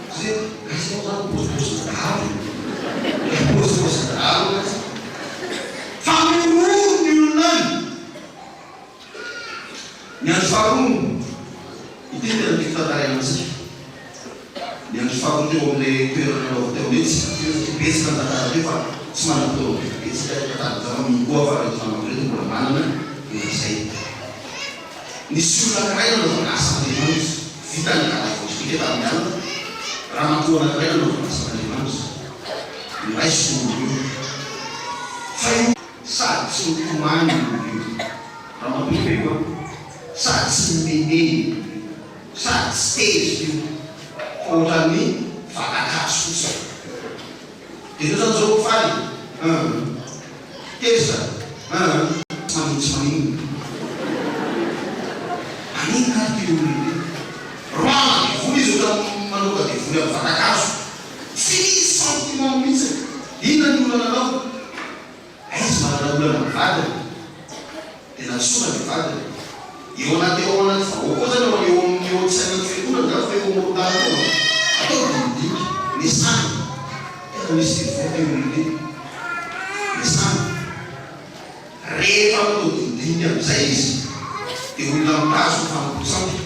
Satria gasy moa zany pôzipôzina dahalo e! Pôzipôzina dahalo gasy! Fa mihorohoro ny olona any! Ny andro faharoa, ity no tena tiako tantaraina amintsika. Ny andro faharoa teo amin'ilay toerana nanaovana teo amin'ilay tsy tafiditra satria betsaka ny tantara teo fa tsy manam-potoana be dia be tsika hitantara an'izany fa mino koa aho fa ireto namako ireto mbola manana dia izay. Nisy olona anankiray nanaovana asan'Andriamanitra, vita ny gala évangélique tamin'ny alina, ramatoa anankiray nanaovana asan'Andriamanitra, noraisiko io olona io. Fa io. Sady tsy mitomany io olona io, ramatoa ve io an? Sady tsy mimenena io olona io. Sady tsy tezitra io fa ohatran'ny vatan-kazo fotsiny. Dia enao zany zao faly e? Hum. Tezitra? Hum. Tsy maninona tsy maninona. Maninona ary ity olona ity? Roahana devoly izy ohatran'ny manoaka devoly amin'ny vatan-kazo. Tsy misy sentiment mihitsy. Inona ny olana anao? Aiza manana olana amin'ny vadiny? Dia. nantsoina ny vadiny. Eo anaty ao anaty vahoaka ao zany eo eo amin'ny eo tsy anaty fiangonana zany fa eo amoron-dalana eo an. Atao dinidinika. Resahina. Tena misy devoly io olona io. Resahina. Rehefa natao dinidinika amin'izay izy dia olona mitazona fanompoan-tsampy.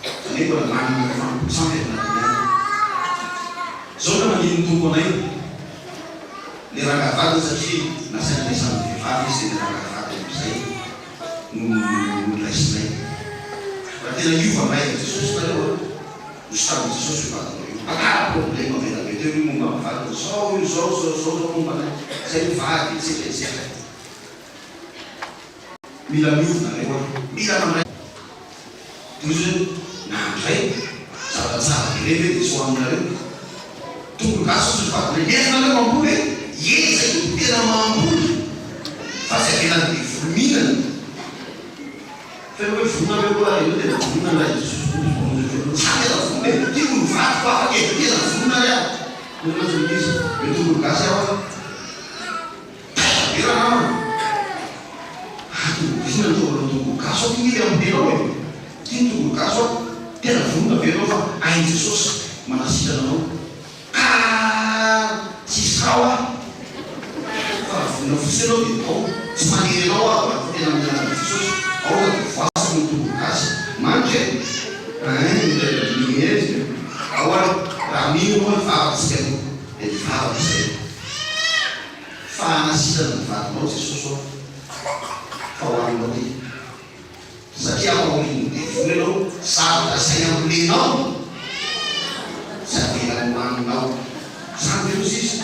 Izany hoe mbola manana ny fanompoan-tsampy any anatiny any. Izao no namalin'ny Tompo anay. Ilay rangahy vadiny satria nasaina niasan'ny vehivavy izy dia ilay rangahy vadiny amin'izay no noraisinay. Raha tena hiova ny rain'i Jesosy nareo an, hositanin'i Jesosy io vadinao io. Tantara problème be dia be teo io momba ny vadiny, zao io zao zao zao zao momba anay, zay mivady etc etc. Mila miova nareo an, mila mandray. Toy izy hoe nandray zava-tsara be ireny ve dia tsy ho aminareo? Tongolo gasy ozy ny vadinay nefa nareo mamboly e! Ie zay tompoko tena mamboly fa tsy avelan'ny devoly mihinana. Fa ianao hoe vonona ve aloha ary ianao tena vonona na i Jesosy Tompo Mpamonjy velona za tena vonona e! Tiako ny vadiko afaka e! Tena vonona ary aho. Inona mantsy ny ankizy? Hoe tongolo gasy aho an! Taitra be ranamana. Ato inona no ataovanao tongolo gasy ao ty nge le ambolenao e! Ty ny tongolo gasy ao, tena vonona ve enao fa hain'i Jesosy manasitrana anao ka tsisy rao aho fa raha vonona fotsiny enao dia ao, tsy manery anao aho raha tena amin'ny anaran'i Jesosy, aoka dia voasako ny tongolo gasy, mandry e! Ein, mihevitra e! Ao ary raha mino enao hivavaka isika aloha dia mivavaka izay. Fa hanasitrana ny vadinao Jesosy ô fa ho anao ty satria ampahorian'ny devoly ianao zavatra izay ambolenao tsy avelany hohaninao zany ve ozy izy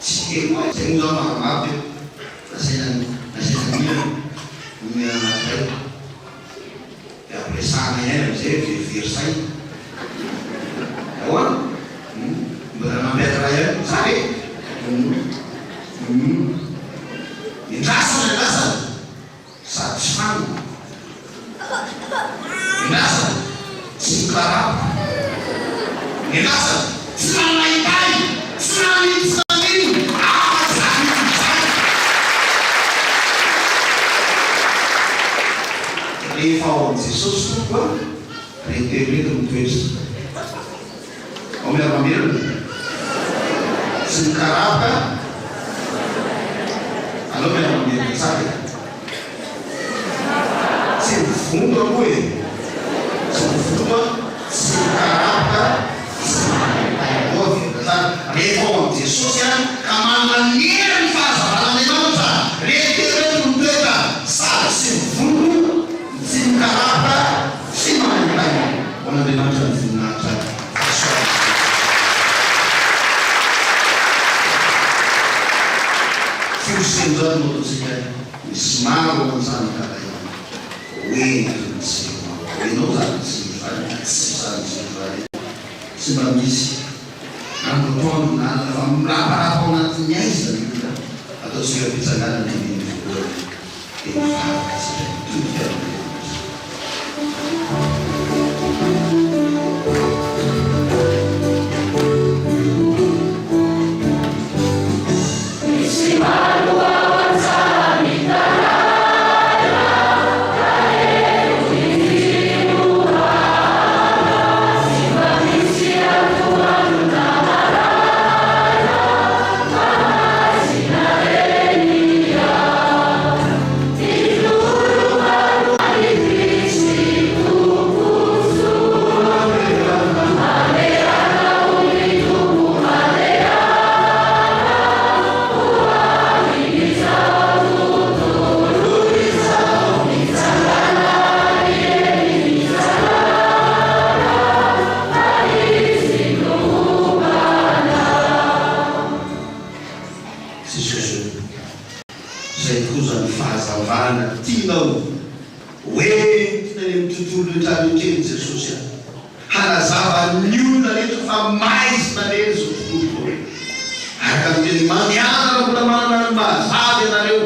tsy kely hoa izay moa zany maromaro teo nasaina nasaina mihinana mihinana anankiray Dia ampiresahana ihany amin'izay hoe verivery saina. Ahoana? Hum, mbola nampianatra ihany. Zany e? Hum, hum. Endrasana, endrasana. Sady tsy fanina. Endrasana, tsy mikarapa. Endrasana, tsy manahitahy, tsy nanino tsy nanino, afa-tsy zany izany. Rehefa ao amin'i Jesosy Tompo a, reto telo reto no toetra. Ao miara-mamerina, tsy mikarapoka, aleo miara-mamerina tsara e. Tsy mivonto aloha e, tsy mivonto a, tsy mikarapoka, tsy manaintaina aloha averina tsara. Rehefa ao amin'i Jesosy a, ka manana ny herin'ny fahazavan'Andriamanitra, reto telo reto no mitoetra, sady tsy mivonto, tsy mikarapoka, tsy manaintaina. Ho an'Andriamanitra ny voninahitra fahasoavana. 310 no ataontsika Misy maro ao an-tsaha mitaraina hoe entiny jiro ao. Enao zany jiro zany tsy zany jiro zany e. Tsy mba misy andro atoandro na alina fa miraparapa ao anatin'ny haizina ny olona. Ataontsika eo am-pitsanganana ny andininy voalohany dia mivavaka isika mitodika amin'Andriamanitra. Misy maro ao an-tsaha mitaraina ka eny Fiohana tsy mba misy atoandro na maraina fa maizina eny ihany. Mijoro maro an'i Kristy Tompo soa. Mamerana ho ny Tompo mamerana ho amin'izao tontolo izao. Mitsangana eny mitsangana fa Izy no homana. Jesosy ô. Izay tokoa izany fahazavana tianao ho entina any amin'ny tontolo rehetra any kely Jesosy a! Hanazava ny olona rehetra fa maizina irery izao tontolo izao. Araka ny teny mandehana raha mbola manana ny mahazava ianareo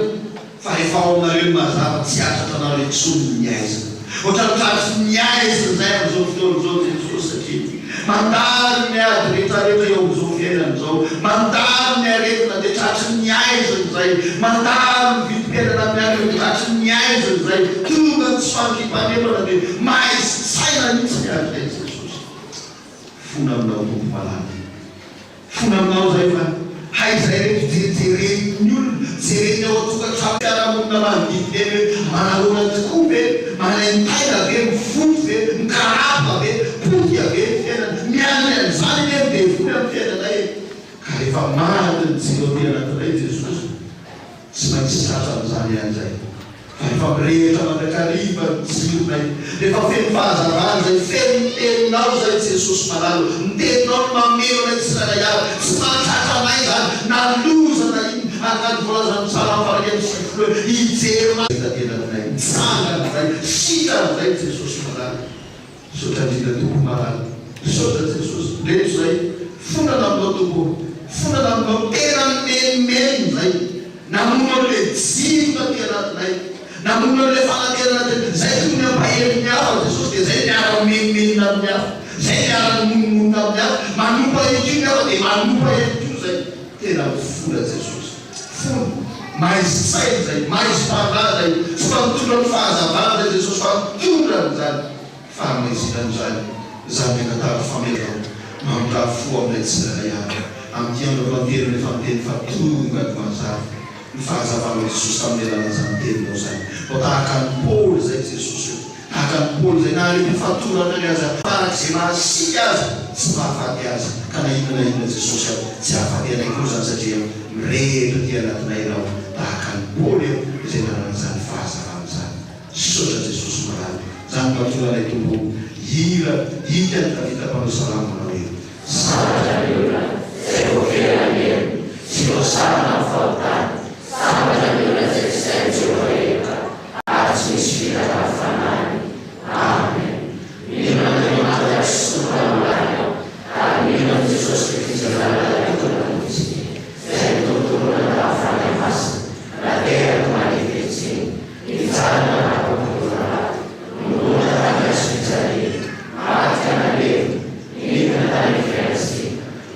fa rehefa ao aminareo ny mahazava tsy hahatratra anareo intsony ny aizina. Ohatran'ny tratry ny aizina izay amin'izao fotoana izao Jesosy satria mandalo ny ady rehetrarehetra eo amin'izao fiainana izao, mandalo ny aretina dia tratry ny aizina izay, mandalo ny vidim-piainana miakatra dia tratry ny aizina. haizina izay, tonga ny tsy fandriampahalemana dia maizin-tsaina mihitsy ny azy izay Jesosy. Fona aminao Tompo malala. Fona aminao izay fa hay izay reto jerijeren'ny olona, jeren'ny ao an-tokantrano fiarahamonina manodidina eny hoe manahoana tokoa ve, manaintaina ve, mifono ve, mikarapoka ve, potika ve ny fiainana, miandry an'izany anie ny devoly amin'ny fiainanay e! Ka rehefa maty ny jiro aty anatinay Jesosy, Tsy maintsy tratra amin'izany ihany izay. Fa rehefa mirehitra mandrakariva ny jironay, rehefa feno fahazavana izay, feno ny Teninao izay Jesosy malala ô, ny Teninao no mameno anay tsirairay avy, tsy mahatratra anay izany na loza na inona, araka ny voalazan'ny Salamo faha 91 hoe, Hijery maso taty anatinay, mitsangana izay, sitrana izay Jesosy malala. Misaotra indrindra Tompo malala. Misaotra Jesosy. Ndreto zay. Fonana aminao Tompo ô. Fonana aminao. Tena mimenomenona zay. Namono an'le jiro taty anatinay. Namono an'le fanantenana taty. Zay tokony hampahery ny hafa Jesosy dia zay miara mimenomenona amin'ny hafa. Zay miara mimonomonona amin'ny hafa. Manompa ihany koa ny hafa dia manompa ihany koa zay. Tena mifona Jesosy. Fona. Maizin-tsaina zay. Maizim-panahy zay. Tsy mba mitondra ny fahazavana zay Jesosy fa mitondra an'izany fahamaizinana izany. Izany angatahako famelana mamindrà fo aminay tsirairay avy. Amin'ity andro alohanterana efa niteny fa tonga ny mazava. Ny fahazavanao Jesosy tamin'ny alalan'izany teninao izany. Vao tahaka an'i Paoly izay Jesosy eo. Tahaka an'i Paoly izay nahare-pifatorana ny aza farak'izay mahasiaka azy tsy mahafaty azy. Ka na inona na inona Jesosy aho tsy hahafaty anay koa izany satria mirehitra aty anatinay Ianao tahaka an'i Paoly eo izay nanana izany fahazavana izany. Misaotra Jesosy malala. Izany mahatonga anay Tompo hihira hika an'i Davida mpanao salamo manao hoe. Sambatra ny olona izay voafehy ny heriny sy voasarona amin'ny fahotany. Sambatra ny olona izay tsy sain'i Jehovah heloka ary tsy misy fitaka amin'ny fanahiny. Amen. Mino an'Andriamanitra tsy tompo an'olany aho, ary mino an'i Jesosy Kristy Zanany tokana Tompontsika, izay notorontoronina tamin'ny Fanahy Masina, nateraka Maria Virjiny, nijanona naharompolo anaty, nonina tany Hazofijaliana, maty ka nalevina, nidina tany Firenze,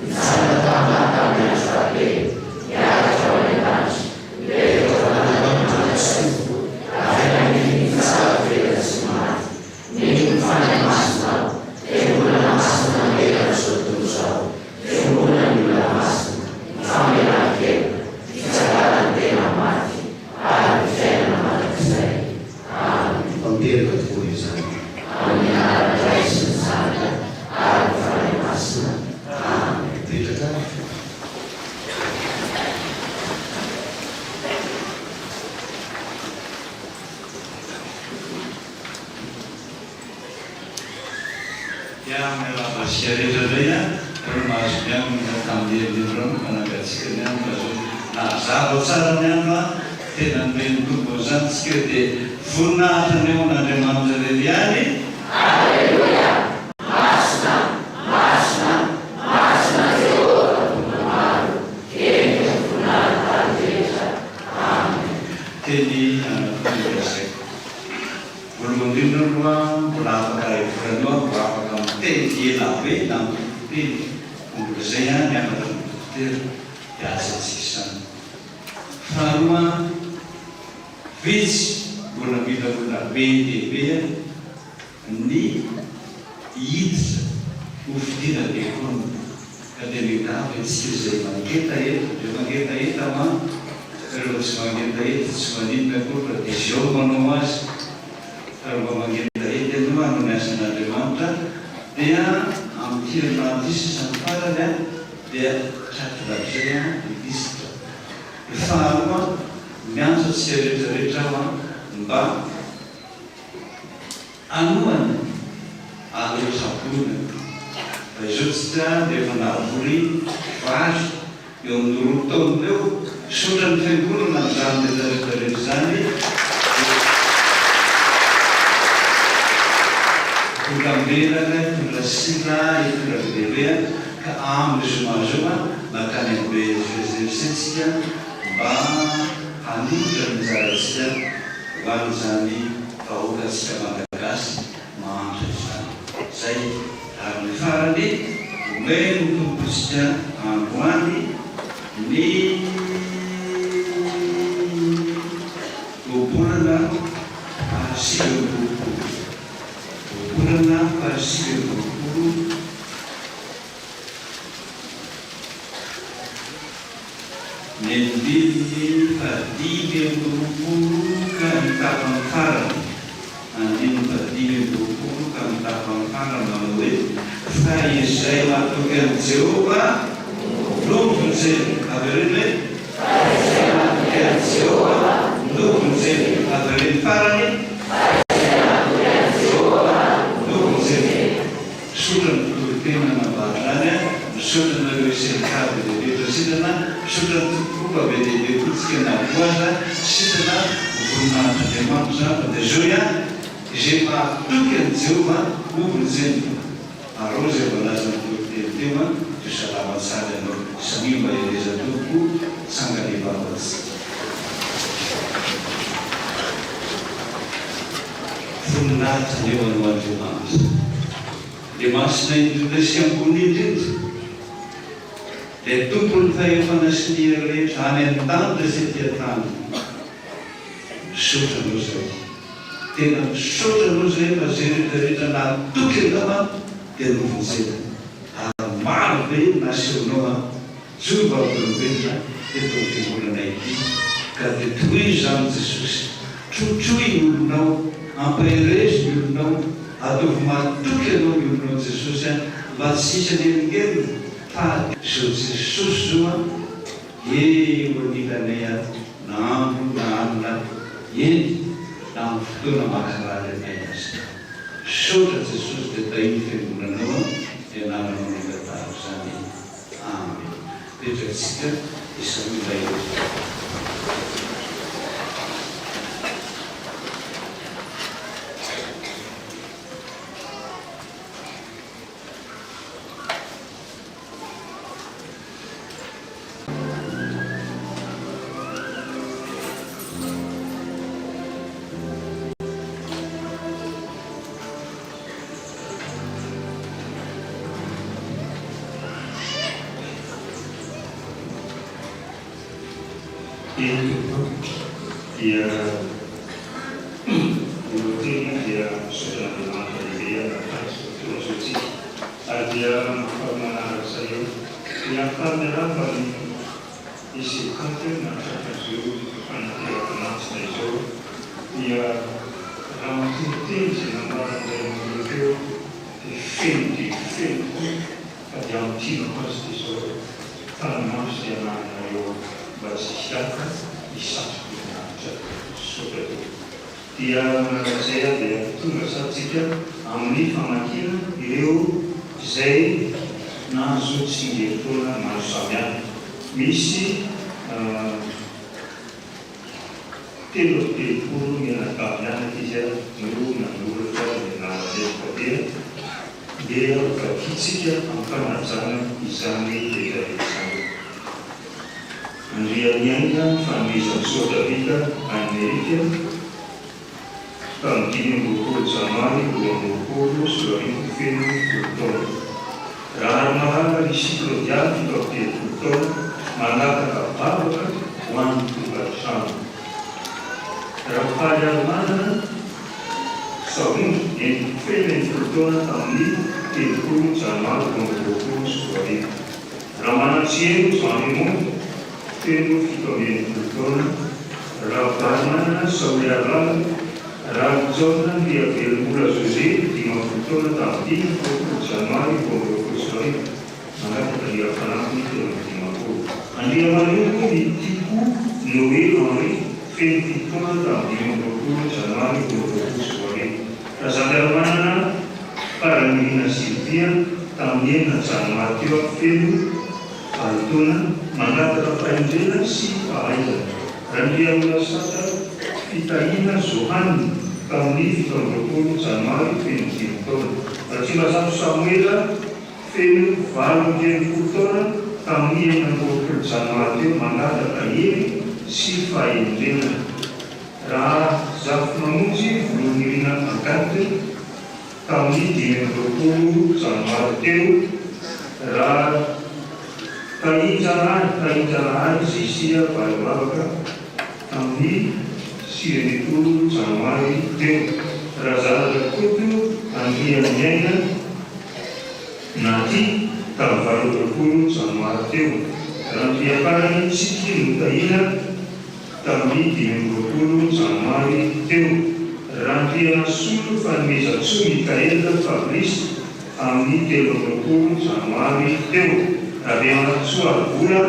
nijanona tamin'ny tamin'ny andro fahatelo, niakatra ho any an-danitra, mipetraka eo an'Andriamanitra Tompo, avy any amin'ny mitsara velona sy maty. Mino ny Fanahy Masina aho, Fiangonana masina manerana izao tontolo izao, fiombonan'ny olona masina, ny famelan-keloka, fitsanganan'ny tena maty, ary ny fiainana mandrakizay. Amen. Tanteraka tokoa izany. Amin'ny anaran'ny Ray sy ny Zanaka ary ny Fanahy Masina. Amen. Mipetraka ary. Dia miarahaba antsika rehetra indray an, ireo nahazo ny andro tamin'ny herin'ny andro manangantsika ny andro azo nahazava tsara ny andro an, tena nomen'ny Tompo an'izany tsika dia voninahitra ny ao an'Andriamanitra irery ihany. Aleloia! Masina, masina, masina Jehovah Tompon'ny maro, eny, voninahitry ny tany rehetra. Amen. Teny anankiroa no lazaiko. Voalohany indrindra aloha mbola afaka iray volana eo aho vao afaka miteny ela be na mitompo teny fa mbola izay an ny hafatra ny dokotera dia aza tsisy izany. Faharoa vitsy mbola mila olona be dia be ny hiditra ho fidiana diakona ka dia miangavy antsika izay mangetaheta dia mangetaheta man rehefa tsy mangetaheta tsy maninona akory fa dia izao no manao azy fa raha mba mangetaheta ianao hanao ny asan'Andriamanitra dia amin'ity herinandro ity sisa ny farany an dia tratra amin'izay an ny lisitra ny faharoa miantso antsika rehetra rehetra aho an mba Anohana ary ho tsaboina. Fa izao tsika dia efa nahavory vary eo amin'ny roa taonina eo. Misaotra ny fiangonana amin'izany rehetra rehetra izany. Hitondra menaka, hitondra sira, hitondra be dia be ka amin'ny zoma zao mankany amin'ny BFGFC tsika mba hanolotra ny anjarantsika ho an'izany vahoakantsika Malagasy mahantra izany. Izay ary ny farany, omeno Tompontsika androany ny ohabolana. 29. Ohabolana faha-29. Ny andininy faha-25 ka ny tapany farany. Andininy faha-25 ka ny tapany farany manao hoe, Fa izay matoky an'i Jehovah no vonjena. Avereno hoe, Fa izay matoky an'i Jehovah no vonjena. Avereno farany, Fa izay matoky an'i Jehovah no vonjena. Misaotra ny mpitoriteny nanambara izany a! Misaotra anareo SMK be dia be eto sitrana, misaotra ny Tompo koa fa be dia be koa tsika navoa aza sitrana ho voninahitr'Andriamanitra izany fa dia zao ihany, izay mahatoky an'i Jehovah ho vonjena. Ary ao izay voalazan'ny mpitoriteny teo a, dia salama tsara ianao. Samia mahereza Tompoko, tsangana hivavaka. Voninahitra anie ho anao Andriamanitra, Ilay Masina indrindra sy Ambony indrindra, Ilay Tompon'ny fahefana sy ny hery rehetra any an-danitra sy ety an-tany. Misaotra Anao izahay. Tena misaotra Anao izahay fa izay rehetra rehetra natoky Anao an, dia novonjena. Ary maro be ny nasehonao an. Joro vavolombelona teto amin'ny fiangonana ity ka dia tohizo izany Jesosy, trotroy ny olonao, ampaherezo ny olonao, ataovy mahatoky anao ny olonao Jesosy a, mba tsy hisy hanelingelina fa izao Jesosy izao a, eo anilanay ato na andro na alina, eny na amin'ny fotoana mankarary anay aza. Misaotra Jesosy dia tahio ny fiangonanao a, ny anaranao no angatahako izany. Amen. Petratsika isan'ny ilay eo. Eny tompoko dia ny lohateny dia misaotra an'Andriamanitra lehibe anatrehantsika tonga soa antsika ary dia faly manaraka eo dia faly miarahaba ny SECAT nahatratra izao fanaterana izao dia raha mitoriteny izay nambaran'ny ray aman-dreny teo dia feno dia feno tokoa fa dia ampiana azy dia izao tana-maso izay anananareo mba tsy hiaka ny satroboninahitra. Misaotra tompoko. Dia manaraka izay aho dia tonga satsika amin'ny famakiana ireo izay nahazo tsingerin-taona maro samihafa. Misy 33 mianakavy mianaka izy no nanoratra ny anarany eto fa dia ndeha hovakintsika am-panajana izany rehetrarehetra izany. Andrianiaina Fanomezantsoa David Aymeric, tamin'ny 25 janoary 2022 feno 10 taona. Raharimalala Lucie Claudia, 37 taona, mangataka vavaka ho an'ny tokantrano. Rafaliarimanana Sahondra, feno 60 taona tamin'ny 30 janoary 2022. Ramanantsiero Jean Raymond, feno 67 taona, Ravalomanana Saoliaralina, Ralijaona Ndriavelombola José, 50 taona tamin'ny 25 janoary 2022, mangataka ny fanampiny 53. Andriamanoro Nitiako Noé Henri, feno 7 taona tamin'ny 25 janoary 2022. Razandramanana Faranirina Sylvia, tamin'ny enina janoary teo aho feno valo taona, mangataka fahendrena sy fahaizana. Randriarolasata Fitahiana Johanne, tamin'ny 27 janoary feno dimy taona. Ratsimazato Samoela, feno 68 taona, tamin'ny 26 janoary teo, mangataka hery sy fahendrena. Raha Zafimamonjy Volonirina Agathe, tamin'ny 25 janoary teo, raha Tahinjanahary Tahinjanahary Zesia Valimbavaka, tamin'ny. 19 janoary teo. Razanadrakoto Andriamiaina Naty tamin'ny 28 janoary teo. Randriamparany Tsiky Notahina tamin'ny 25 janoary teo. Randrianasolo Fanomezantsoa Mickaël Fabrice tamin'ny 23 janoary teo. Rabemanantsoa Harivola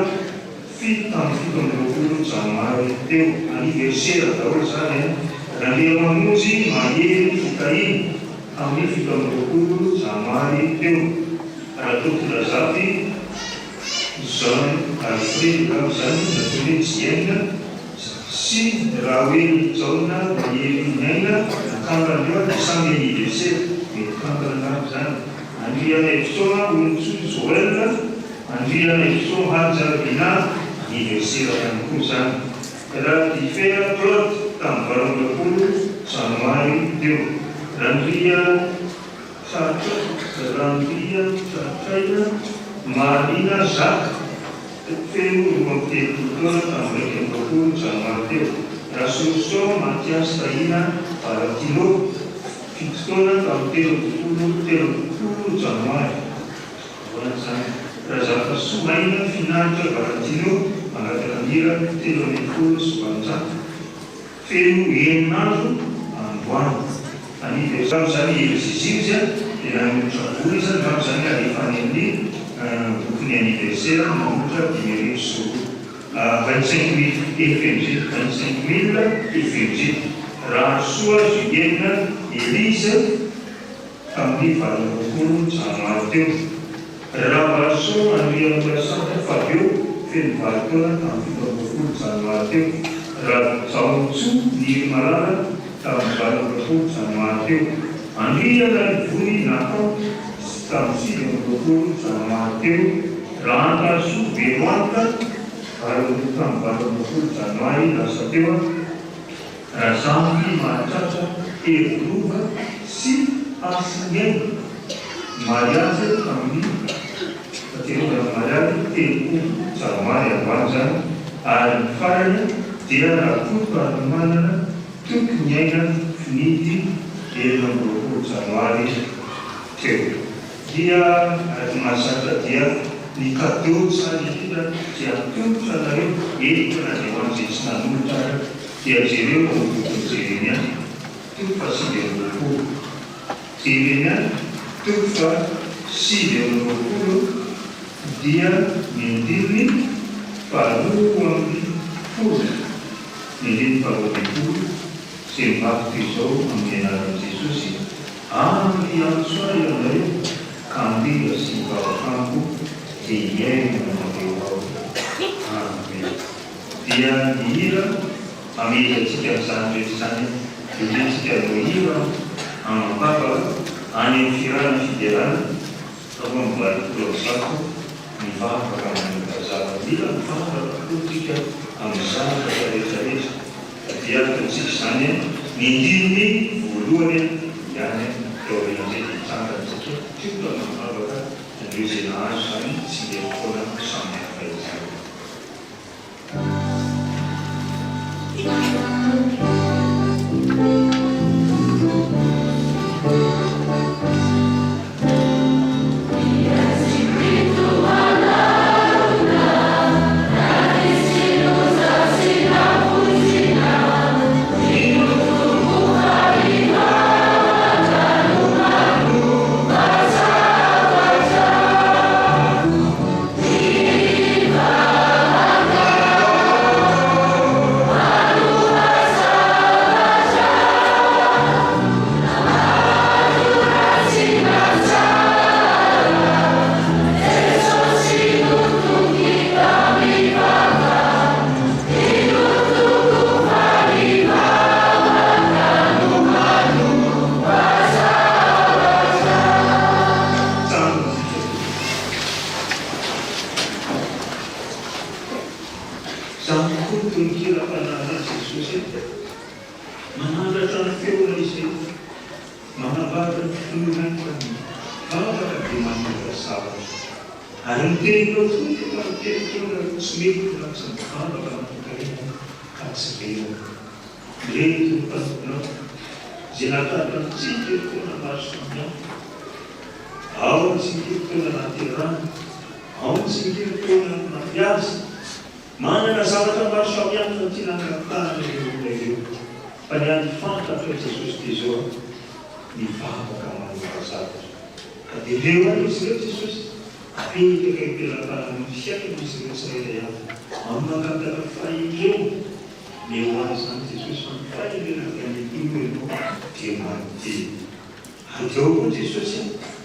fito tamin'ny 27 janoary teo. Anniversaire daholo izany an! Randriamamonjy Mahery Fitahiana tamin'ny 27 janoary teo. Rakotondrazaky Jean Alfred angamba izany na toy ny hoe JN sy Raoelijaona Maheriniaina nakambana ireo dia samy anniversaire mety fantany angamba izany. Andrianaivoson Onintsoa Joël, Andrianaivoson Haja Bina anniversaire ihany koa izany. Radifera Claude tamin'ny 28 janoary teo. Randria Tratra Randria Tratraina Marina Jacques feno 32 taona tamin'ny 21 janoary teo. Rasoloson Mathias Tahina Baratino 7 taona tamin'ny 33 janoary. Ahoana izany? Razafisoa Maina Finaritra Baratino mangataka mira 813. Feno enina andro androany. Anniversaire izany i Zizi izy a, dia nanolotra vola izy angamba izany alefa any amin'ny bokin'ny anniversaire nanolotra 250 25 mille FMG, 25 mille FMG. Rahasoa Julienne Elise. Tamin'ny 28 janoary teo, Ravaloson Andriamorasanta Fabio, feno valo taona tamin'ny 27 janoary teo, Rajaontsoa Nirimalala tamin'ny 28 janoary teo, Andrianarivony Nathan tamin'ny 29 janoary teo, Rahantarisoa Beroanta tamin'ny 28 janoary lasa teo, Razafy mahatratra hery-rova sy hasiniaina mariazy tamin'ny fahaterahana mariazy 30 janoary androany izany ary ny farany dia Rakotoarimanana Toky niaina finidy 26 janoary teo. Dia araka ny mahazatra dia ny cadeau tsara indrindra dia atolotra anareo eto na dia ho an'izay tsy nanolotra ara dia jereo ao amin'ny bokin'i Jeremia toko faha 29. Jeremia toko faha 29 dia ny andininy faha 12, ny andininy faha 12 izay mivaky toy izao amin'ny anaran'i Jesosy, Ary hiantso ahy ianareo ka handrindra sy hivavaka amiko dia hihaino anareo aho. Amen. Dia ny hira hamehy antsika amin'izany rehetra izany dia hoentintsika hanao hira amam-bavaka any amin'ny fihirana fiderana 182 mivavaka manomboka zava mila mivavaka koa tsika amin'ny zavatra rehetra rehetra dia ataontsika izany ny andininy voalohany ihany dia aorian'izay dia hitsangana tsika tioka mivavaka ireo izay nahazo izany tsingerin-taona samihafa izany. Zany koa ny tononkira mpananana Jesosy e! Manandratra ny feona izy eto, manambatra ny finoana fa ny vavaka dia manova zavatra. Ary ny teninao tokoa dia efa niteny teo nareo tsy mety raha tsy mivavaka mandrakariva ka tsy velona. Ireto ny mpanomponao, izay nahatratra ny tsingerin-taona maro samihafa. Ao ny tsingerin-taona nahaterahana, ao ny tsingerin-taona nampiasa. Manana zavatra maro samihafa tiana hangatahana ireo olona ireo, fa ny hany fantatro amin'i Jesosy dia izao, mivavaka manova zavatra. Ka dia ireo any izy ireo Jesosy, apetraka eo am-pelatananao ny fiainan'izy ireo tsirairay avy, amin'ny mangataka fahendrena. Omeo azy izany Jesosy fa ny fahendrena avy any Tompo ianao dia manodidina. Ary dia ao koa Jesosy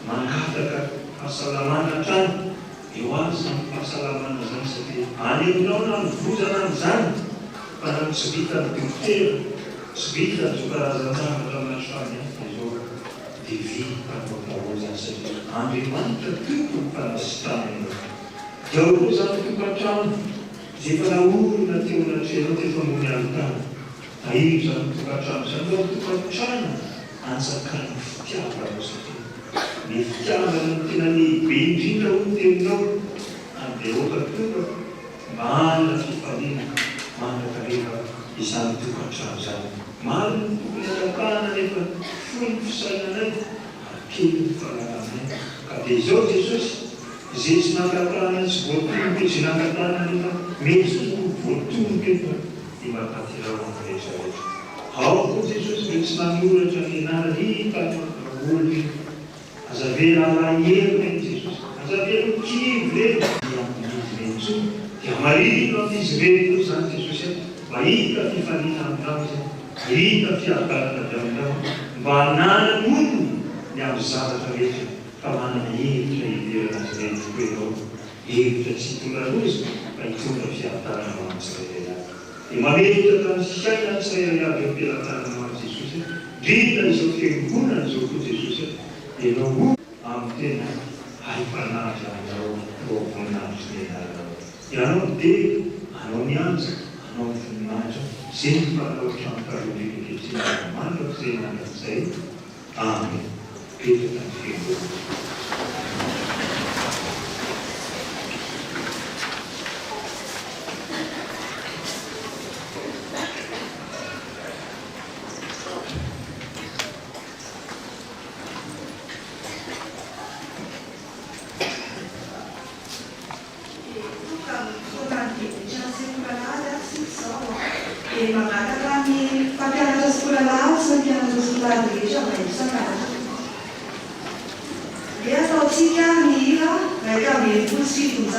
mangataka fahasalamana hatrany. Omeo azy izany fahasalamana izany satria any aminao na ny vozana an'izany fa na ny tsy vitan'ny dokotera, tsy vitan'izao karazan-javatra maro samihafa izao dia vitanao daholo izany satria Andriamanitra Tompon'ny fanasitranana ianao. Dia ao koa izany tokantrano. Izay efa naorina teo anatrehanao teto ambony alitara. Tahiro izany tokantrano izany mba ho tokantrano anjakan'ny fitiavanao satria ny fitiavana no tena lehibe indrindra hoy ny teninao ary dia aoka tonga mba hanana fifaliana mandrakariva izany tokantrano izany. Maro ny tokony hangatahana nefa fohy ny fisainanay ary kely ny fahalalanay ka dia izao Jesosy Izay tsy nangatahana tsy voatomboka izay nangatahana nefa mety ho voatomboka eto dia mba tanteraho amin'ny rehetra rehetra. Ao koa Jesosy ireo tsy nanoratra ny anarany hita daholo io. Aza avela alahelo ireny Jesosy, aza avela ho kivy ireny. Ny amin'izy ireny intsony dia marihina amin'izy ireny koa izany Jesosy a, mba hita fifaliana aminao izy, hita fiadanana avy aminao, mba hananany onony ny amin'ny zavatra rehetra. Fa manana hevitra hiheverana azy ireny tokoa ianao, hevitra tsy hitondra loza fa hitondra fiadanana ho an'ny tsirairay avy. Dia mametraka ny fiainan'ny tsirairay avy eo am-pelatananao an'i Jesosy, indrindra izao fiangonana izao koa Jesosy a, ianao ho amin'ny tena hay-panahy avy aminao ho ao voninahitry ny anaranao. Ianao ny dera, anao ny anja, anao ny voninahitra, izay ny mpanao hatramin'ny taloha indrindra ankehitriny ary mandrakizay mandrakizay. Amen. Betsaka ny fiangonana. Dia tonga amin'ny fotoanan'ny debut ny sekoly alahady ary isika izao an. Dia mangataka ny mpampianatra sekoly alahady sy ny mpianatra sekoly alahady rehetra mba hitsangana tompoko. Dia ataontsika ny hira 761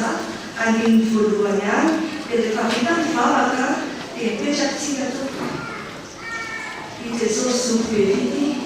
andininy voalohany ihany, dia rehefa vita ny vavaka dia mipetraka isika tompoko. I Jesosy Zoky be fitia.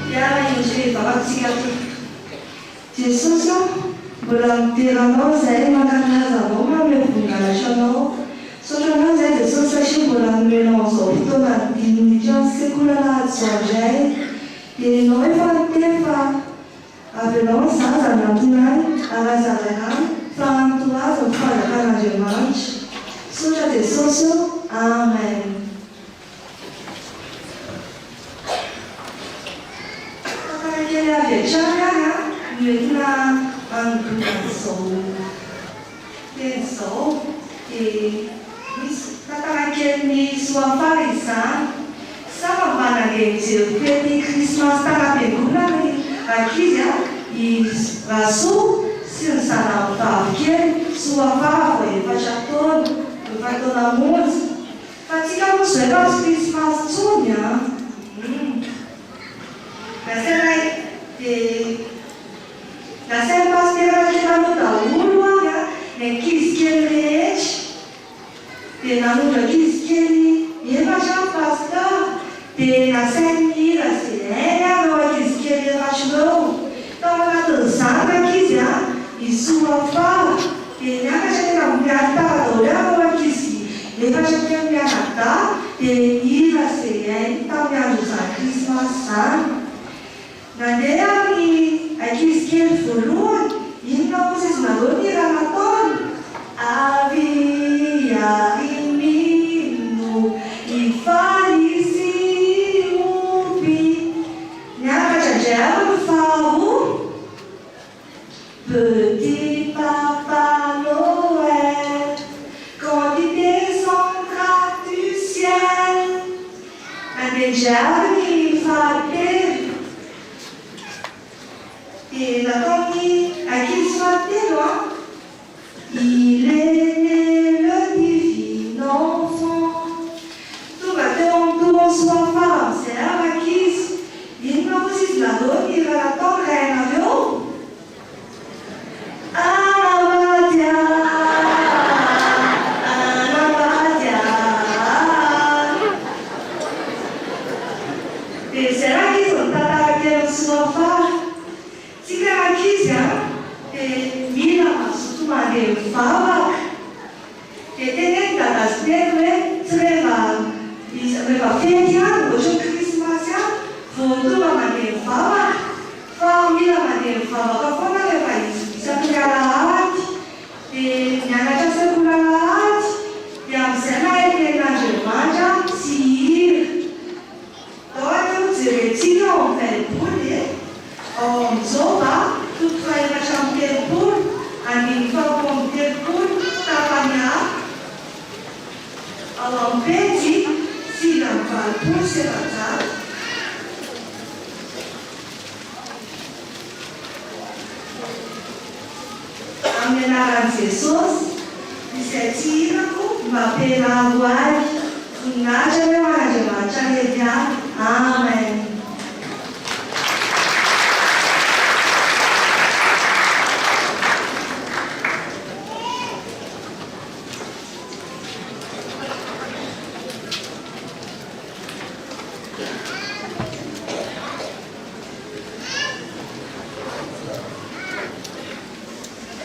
Hiara-hindre vavatsika tompoko. Jesosy o, mbola midera Anao izahay, mankalaza Anao, manome voninahitra Anao. Misaotra Anao izahay Jesosy satria mbola nomenao an'izao fotoana dinika ny sekoly alahady izao indray. Dia Ianao efa niteny fa avelao ny zaza hanatona ahy ary aza raràna fa hanatona azy ny fanjakan'Andriamanitra. Misaotra Jesosy o. Amen. Tantara kely avy hatrany ary no entina hanombohana an'izao teny izao. Dia misy tantara kelin'i Soafara izany. Sa fa mba nandeha nijery fety krismasy tany am-piangonana ny ankizy i Rasoa sy ny zanany vavy kely Soafara vao efatra taona, efa taona monja. Fa tsika moa zao efa tsy krismasy tsony an! Humm. Nasaina dia nasain'ny pasitera tany aloha daholo ary an, ny ankizy kely rehetra. Dia nanondro ankizy kely efatra ny pasteur, dia nasainy nihira izay hainy ary ireo ankizy kely efatra ireo. Tao anatin'izany ny ankizy an, i Soafara, dia niakatra teny ambony alitara daholo ary ireo ankizy efatra telo mianadahy, dia nihira izay hainy tamin'ny andron'izany krismasy izany. Nandeha ary ny ankizy kely voalohany, inona hozy izy nareo ny hira nataony? Avia ry mino, hifaly sy hihoby. Niakatra indray ary ny faharoa, Petit papa Noël, quand il descendra du ciel. Nandeha indray ary ny fahatelo dia nataon'ny ankizy fahatelo an, Il est né le divin enfant. Tonga teo amin'ny toron'ny soafara amin'izay ary rankizy. Inona hozy izy nareo ny hira nataony raha ianareo? Anambady anambady Dia izay rankizy ny tantara kelin'i Soafara. Tsika rankizy an, dia mila mazoto mandeha mivavaka. Dia teneno dada sy neny hoe tsy reva reva fety ihany ohatry ny krismasy ihany vao tonga mandeha mivavaka fa mila mandeha mivavaka foana rehefa isaky ny alahady dia mianatra sekoly alahady dia amin'izay mahay tenin'Andriamanitra sy hira. Ndao anie ho jerentsika ao amin'ny Baiboly e! Ao amin'ny Joba, toko faha-34, andininy faha-32, tapany A, ao amin'ny pejy 489. Amin'ny anaran'i Jesosy, izay tsy irako mba ampianaro ahy. Voninahitra anie ho an'Andriamanitra rery ihany. Amen.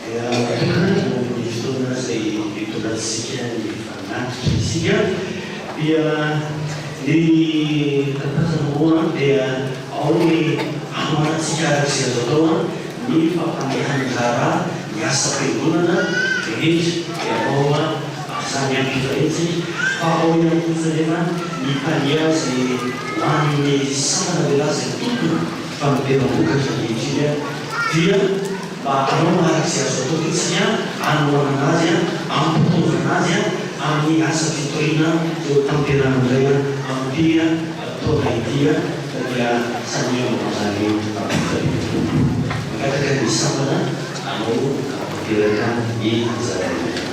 Dia tonga eo amin'ny fotoana izay hitondrantsika ny fanatitra isika. Dia ny tantazana moa dia ao ny hanohanantsika araka izay azo atao ny fampandehanan-draharaha ny asam-piangonana rehetra dia ao izany ihany koa izany fa ao ihany koa anefa ny mpania izay ho an'ny sampana lehilahy izay tompony fanomezam-bokatra ankehitriny dia mba hanao araka izay azo atao fotsiny hanohanana azy, hampitaovana azy amin'ny asa fitoriana izay ho tanterahana indray amin'ity taona ity dia samia manao izany ampifaliana Tompo. Mangataka ny sampana hanao tanteraka ny anjara rehetra.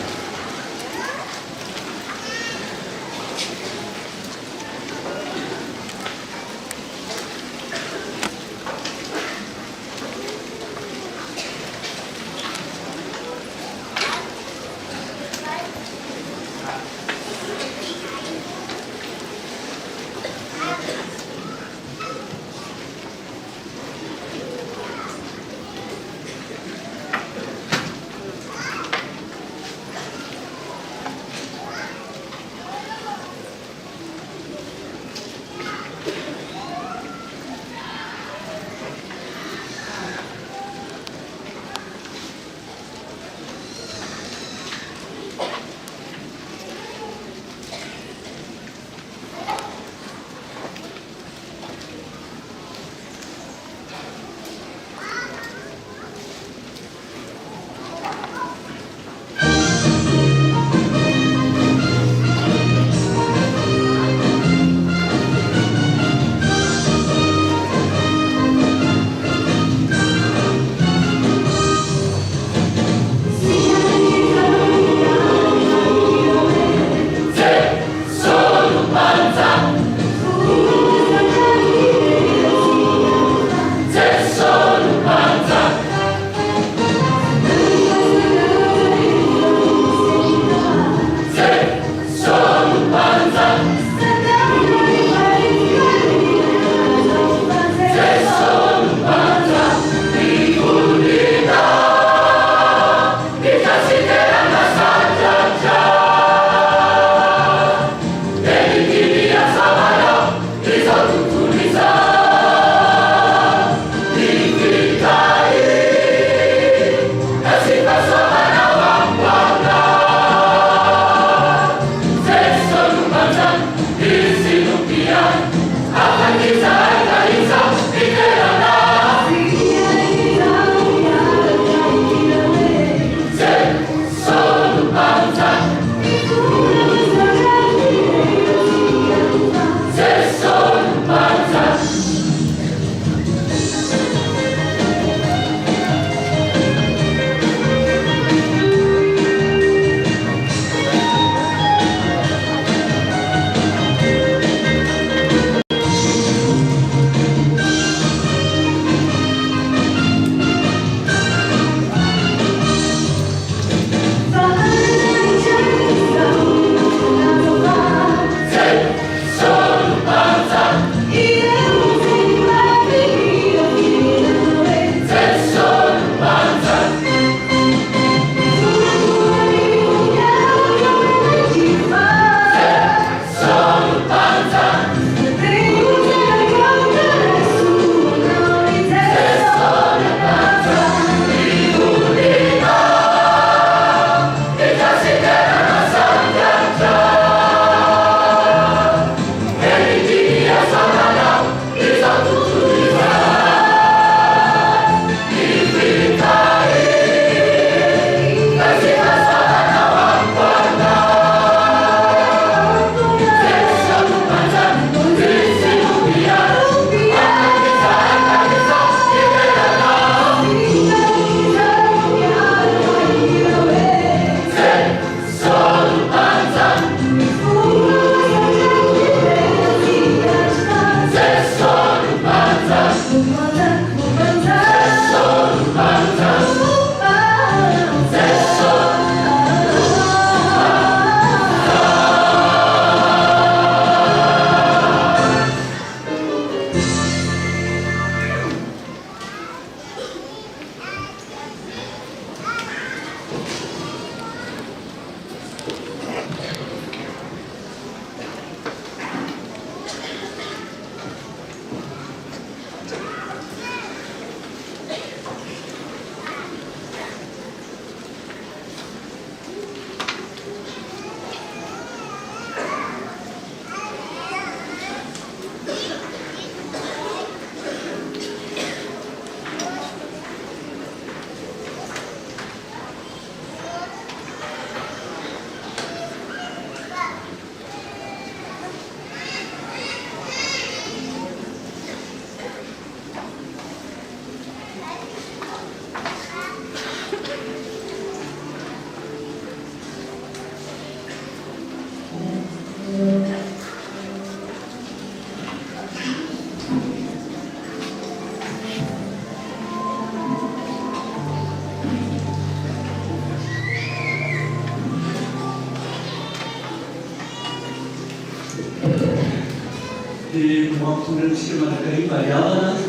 Dia mampitondra antsika mandrakariva ry havana ny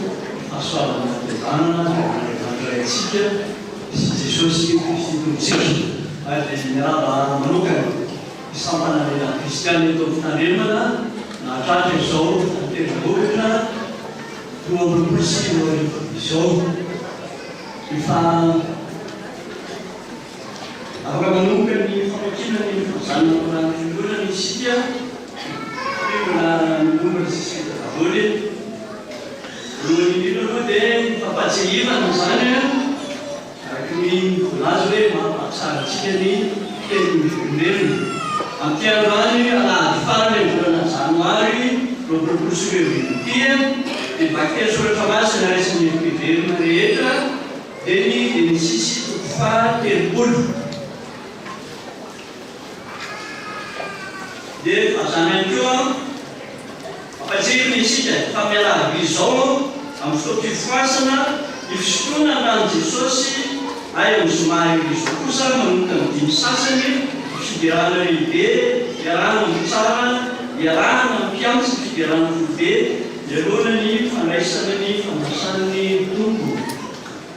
fahasoavana fiadanana avy amin'Andriamanitra Raintsika sy Jesosy Kristy Tompontsika. Ary dia miarahaba manokana ny sampana lehilahy kristiana eto amin'ny Fitandremana nahatratra izao fitateram-bokatra 2022 izao. Efa afaka manomboka ny famakiana ny filazana ao anaty fiangonana isika satria mbola nanomboka tsy vita daholo. Voalohany indrindra aloha dia ny fampahatsiahivana izany araka ny voalaza hoe mampahatsara antsika ny tenin'ny olombelona. Amin'ity androany alahady farany amin'ny volana janoary 2024 ity dia vakiteny soratra masina raisin'ny mpiverina rehetra Dia ny Genesisy toko faha 30. Dia fazana ihany koa, ampatsiahivina isika fa miarahaba izao amin'ny fotoam-pifohazana ny fisotroana ny ran'i Jesosy ary amin'ny zoma hariva izao kosa manomboka amin'ny dimy sasany ny fiderana lehibe iarahana amin'ny mpitsara, iarahana amin'ny mpiantso ny fiderana foibe mialoha ny fandraisana ny fanasan'ny Tompo.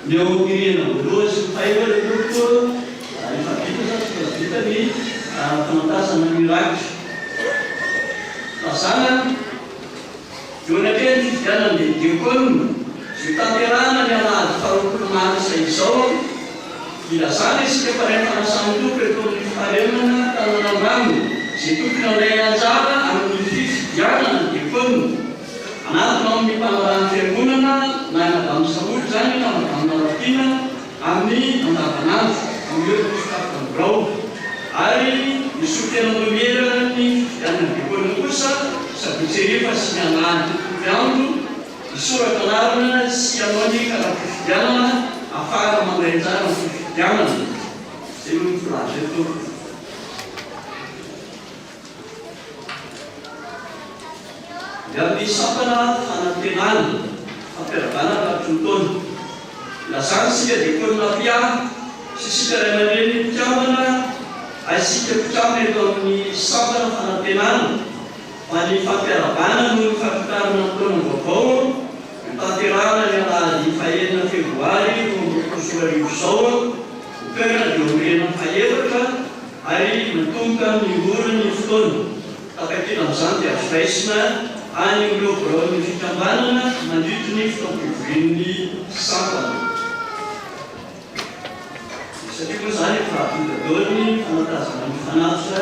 Ny eo amin'ny rihana voalohany sy ny fahefatra tompoko efa vita sa tsy mbola vita ny fanantazana ny rakitra. Lazana eo anatrehan'ny fifidianana ny diakona izay hotanterahana ny alahady faharoapolo marsa izao, ilazana isika fa ray fanasan'ny Tompo eto amin'ny fitarenana tanàna izay tokony handray anjara amin'ny fifidianana ny diakona. Manatona ao amin'ny mpanarahan'ny fiangonana na i Madame Saholy izany na Madame Lalatiana amin'ny andavanandro, amin'ny ora fisokafana ny birao. Ary ny solontena maomiera ny fifidianana diakona kosa sabotsy hariva sy ny alahady tontolo andro, hisoratra anarana sy hanao ny kara-pifidianana ahafahana mandray anjara amin'ny fifidianana. Izay no voalaza eto. Avy amin'ny sampana fanantenana, fampiarahabana tratry ny taona. Ilazana isika diakona mpiahy sy isika ray aman-dreny mpikambana ary isika mpikambana eto amin'ny sampana fanantenana fa ny fampiarahabana noho ny fahatratrarana ny taona vaovao no tanterahana ny alahady fahenina febroary 2022 izao ny toerana dia omena fahefatra Ary matomboka amin'ny ora ny fotoana. Tapakila amin'izany dia azo raisina any amin'ireo biraon'ny fikambanana mandritry ny fotoam-pivorian'ny sampana. Satria moa izany efa vita daholo ny fanantazana ny fanatitra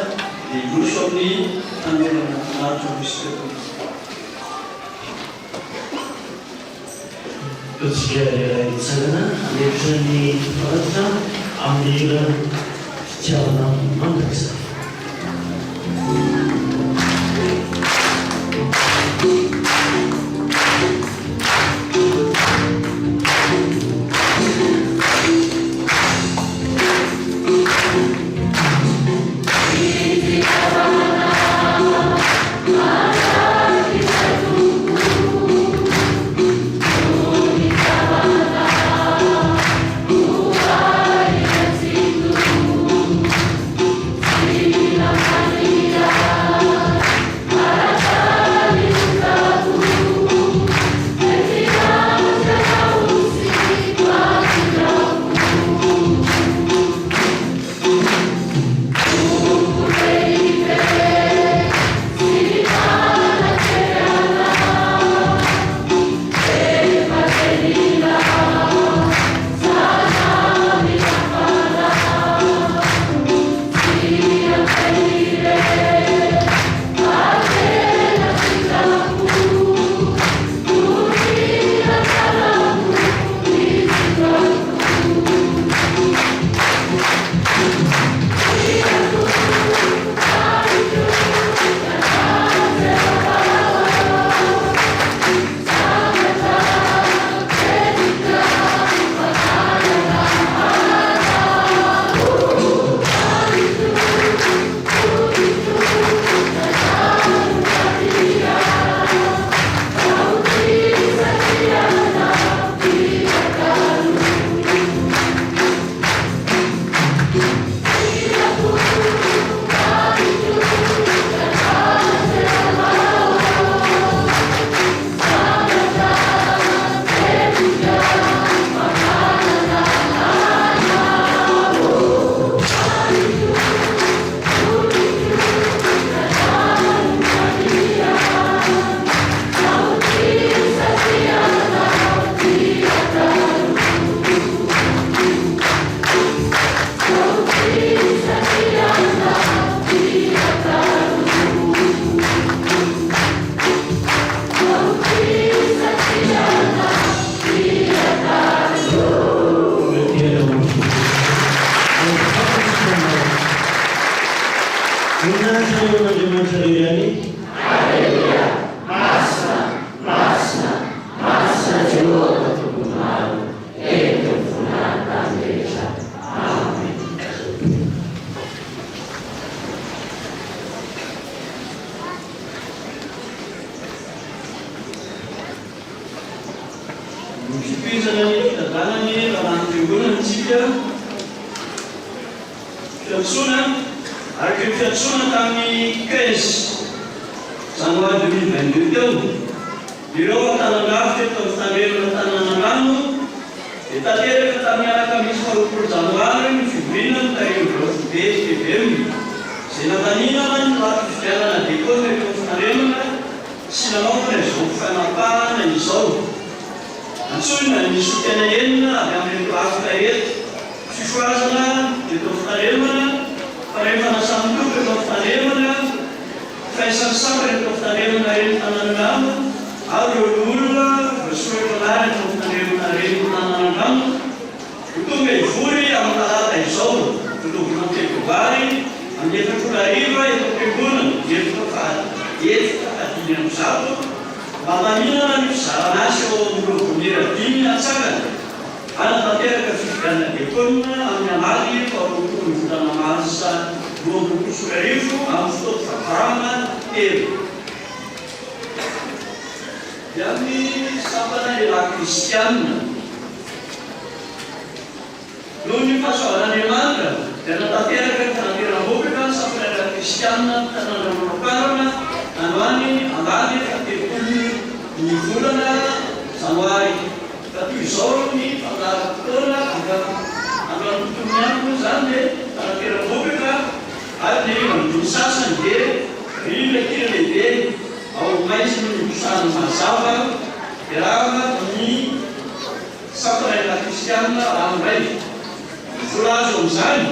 dia hiroso amin'ny fanolorana ny fanatitra ho isika tompoko. Ataontsika iray mitsangana hametraka ny fanatitra amin'ny hira Fitiavana mandrakizay. Ny fitohizana ny fitondrana ny lalàn'ny Fiangonana isika, fiantsoana, araka io fiantsoana tamin'ny 15 janoary 2022 teo, ireo antanan-drafitra eto amin'ny fitandremana Tananandrano dia tanteraka tamin'ny alakamisy faharoapolo janoary ny fivoriana notarihin'ny birao foibe tvm izay nandaminana ny lalam-pifidianana dekôna eto amin'ny fitandremana sy nanaovana izao fanapahana izao. Antsoina ny solontena enina avy amin'ireto rafitra ireto, Fifohazana eto Fitandremana, Fanefana samy toko eto Fitandremana, Firaisan'ny sampana eto Fitandremana Renitananandrano ary ireo loholona voasoratra anarana eto Fitandremana Renitananandrano ho tonga hivory amin'ny talata izao, voalohan'ny febroary, amin'ny efatra ora hariva eto am-piangonana, efitra faha efitra faha-105. Mba handaminana ny fizarana asa eo amin'ireo vaomiera dimy hatsangana, hanatanteraka fifidianana diakona amin'ny alahady faharoapolo ny volana marsa 2022 amin'ny fotoam-pivavahana telo. Dia amin'ny sampana lehilahy kristiana. Noho ny fahasoavan'Andriamanitra dia natanteraka ny fanateram-bokatra ny sampana kristiana tanànan'Ambohimakarana androany alahady faha-30 ny volana janoary. Ka toy izao ny fandaharam-potoana androany tontolo ny andro moa izany dia fanateram-bokatra ary ny hariva ny dimy sasany dia rindra kira lehibe ao maizina ny mosary mazava dia rava ny Sampana efa kristianina ranoray. Ny vola azo amin'izany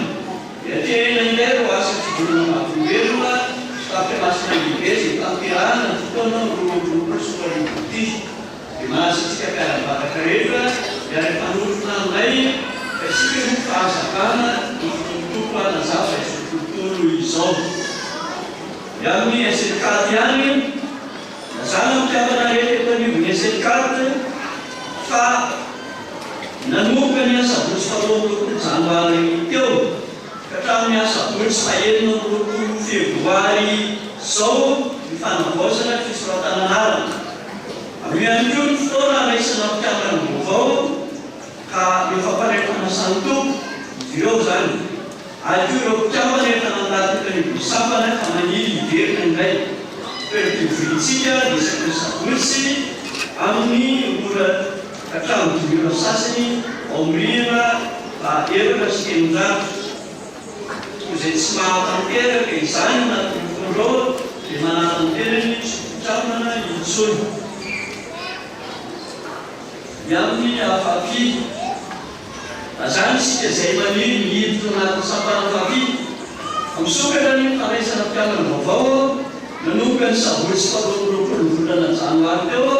dia terena indray ireo asa fidirana maha-olombelona sy tafika masina lehibe izay tanterahana ny fotoana 2022 ity. Dia manasa antsika mpiara-mivavaka rehetra hiara-hifanotrona aminay fa isika no fahazavana nofidin'ny Tompo hanazava izao tontolo izao. Ny amin'ny SLCAT ihany. Lazana ny mpikambana rehetra eto anivon'ny SLCAT fa nanomboka ny asabotsy faharoa amby roapolo janoary teo ka hatramin'ny asabotsy fahenina amby roapolo febroary izao ny fanavaozana ny fisoratana anarana. Amin'io ihany koa ny fotoana handraisana mpikambana vaovao ka efa mpandray fanasan'ny Tompo izy ireo izany. Ary koa ireo mpikambana efa nandalo teto anivon'ny sampana ka maniry hiverina indray. Toeram-pivoriantsika dia isaky ny sabotsy amin'ny ora ka hatramin'ny dimy ora sasany ao amin'ny rihana faha-304. Koa izay tsy mahatanteraka izany anatin'ny fotoana dia manala ny tenany tsy ho mpikambana intsony. Ny amin'ny Afafi. Lazany isika izay maniry ny hiditra ao anatin'ny sampana Afafi. Misokatra ny fandraisana mpianatra vaovao nanomboka ny sabotsy faharoa amby roapolo ny volana janoary teo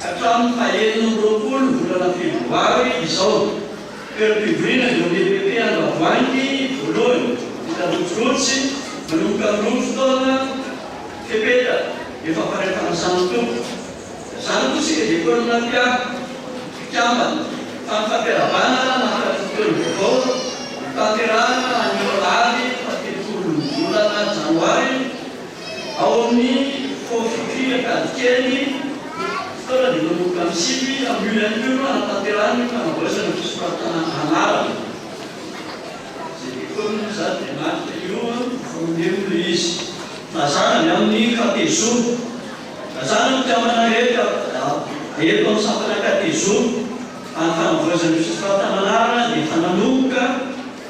hatramin'ny fahenina amby roapolo ny volana febroary izao. Toeram-pivoriana eo amin'ny EPP Andravoahangy voalohany, vita rotsirotsy, manomboka amin'ny roa fotoana fepetra efa mpandray fanasan'ny Tompo. Izany koa isika dia olona mpiaro, mpikambana, fa ny fampiarahabana mahatratra ny taona vaovao no tanterahina anio alahady fahatelopolo ny volana janoary ao amin'ny Fofifi Ankadikely. Fotoana dia manomboka amin'ny sivy amin'io ihany koa no hanatanterahana ny fanavaozana ny fisoratana anarana. Izay diakona moa izany dia marika io fa omeo ilay izy. Mazàna ny amin'ny katezo. Mazàna ny mpikambana rehetra eto amin'ny sampana Katezo fa ny fanavaozana ny fisoratana anarana dia efa nanomboka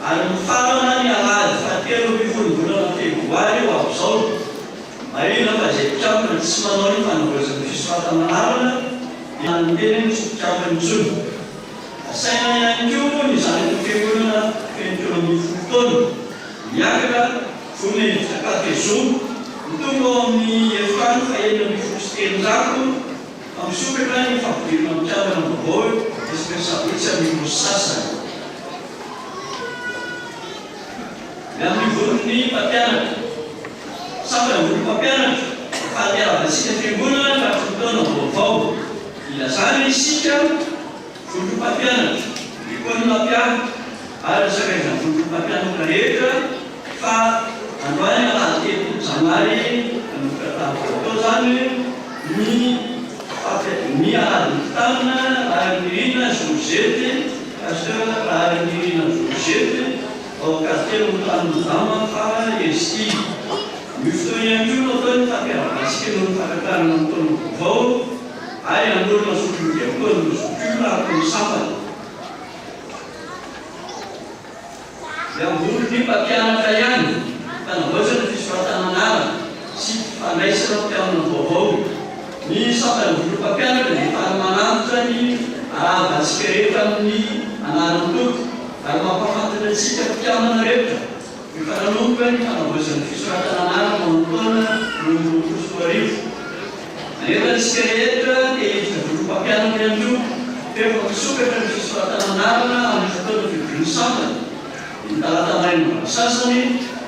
ary mifarana ny alahady fahatelo ambin'ny folo ny volana febroary ho avy izao. Marihina fa izay mpikambana tsy manao ny fanavaozana ny fisoratana anarana dia ny tenany tsy ho mpikambana intsony. Asaina ihany koa ny zanaky ny fiangonana feno 13 taona miakatra Vonona hiditra Katezo, ny tonga ao amin'ny efitrano faha-316 fa misokatra ny fampidirana mpikambana vaovao isaky ny sabotsy amin'ny roa sy sasany. Ny amin'ny vondron'ny mpampianatra. Sampana vondron'ny mpampianatra, fahateravantsika fiangonana tratry ny taona vaovao. Ilazana isika vondron'ny mpampianatra, École Mampianatra ary ny sakaizan'ny vondron'ny mpampianatra rehetra fa androany alahady 30 janoary nanomboka tamin'ny valo tao izany ny. Ny Alahadin'ny Raharinirina Georgette, Pasteur Raharinirina Georgette, ao Quartier Montagne Fara Esty. Io fotoana ihany koa no atao ny fampiarabantsika noho ny fatratrarana ny taona vaovao ary hanorina zokiolona diakoan'ny zokiolona ato amin'ny sampana. Miamboho ny mpampianatra ihany, fanavaozana fisoratana anarana sy fandraisana mpianona vaovao. Ny sampan'ny vondron'ny mpampianatra dia faly manantitra ny arahaba antsika rehetra amin'ny anaran'ny Tompo ary mampahafantatra antsika mpikambana rehetra efa nanomboka ny fanavaozan'ny fisoratana anarana ho an'ny taona 2022. Manentana antsika rehetra te hiditra vondron'ny mpampianatra ihany koa fa efa misokatra ny fisoratana anarana amin'ny fotoana fivorian'ny sampana, ny talata maraina valo sasany,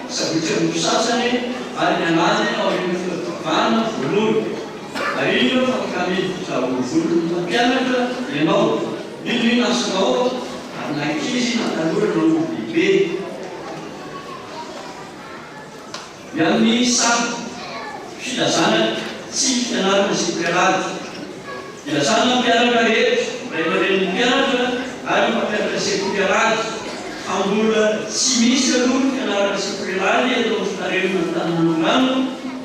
sabotsy roa sasany ary ny alahady aorian'ny fotoam-pivavahana voalohany. Marihina fa afaka miditra ho vondron'ny mpampianatra ianao, n'inon'inona asanao ary na ankizy na tanora na olon-dehibe. Ny amin'ny sary filazana tsy fianarana sekoly alahady. Ilazana ny mpianatra rehetra, ray aman-drenin'ny mpianatra ary ny mpampianatra sekoly alahady fa mbola tsy misy aloha ny fianarana sekoly alahady eto amin'ny fitarenana Antananandrano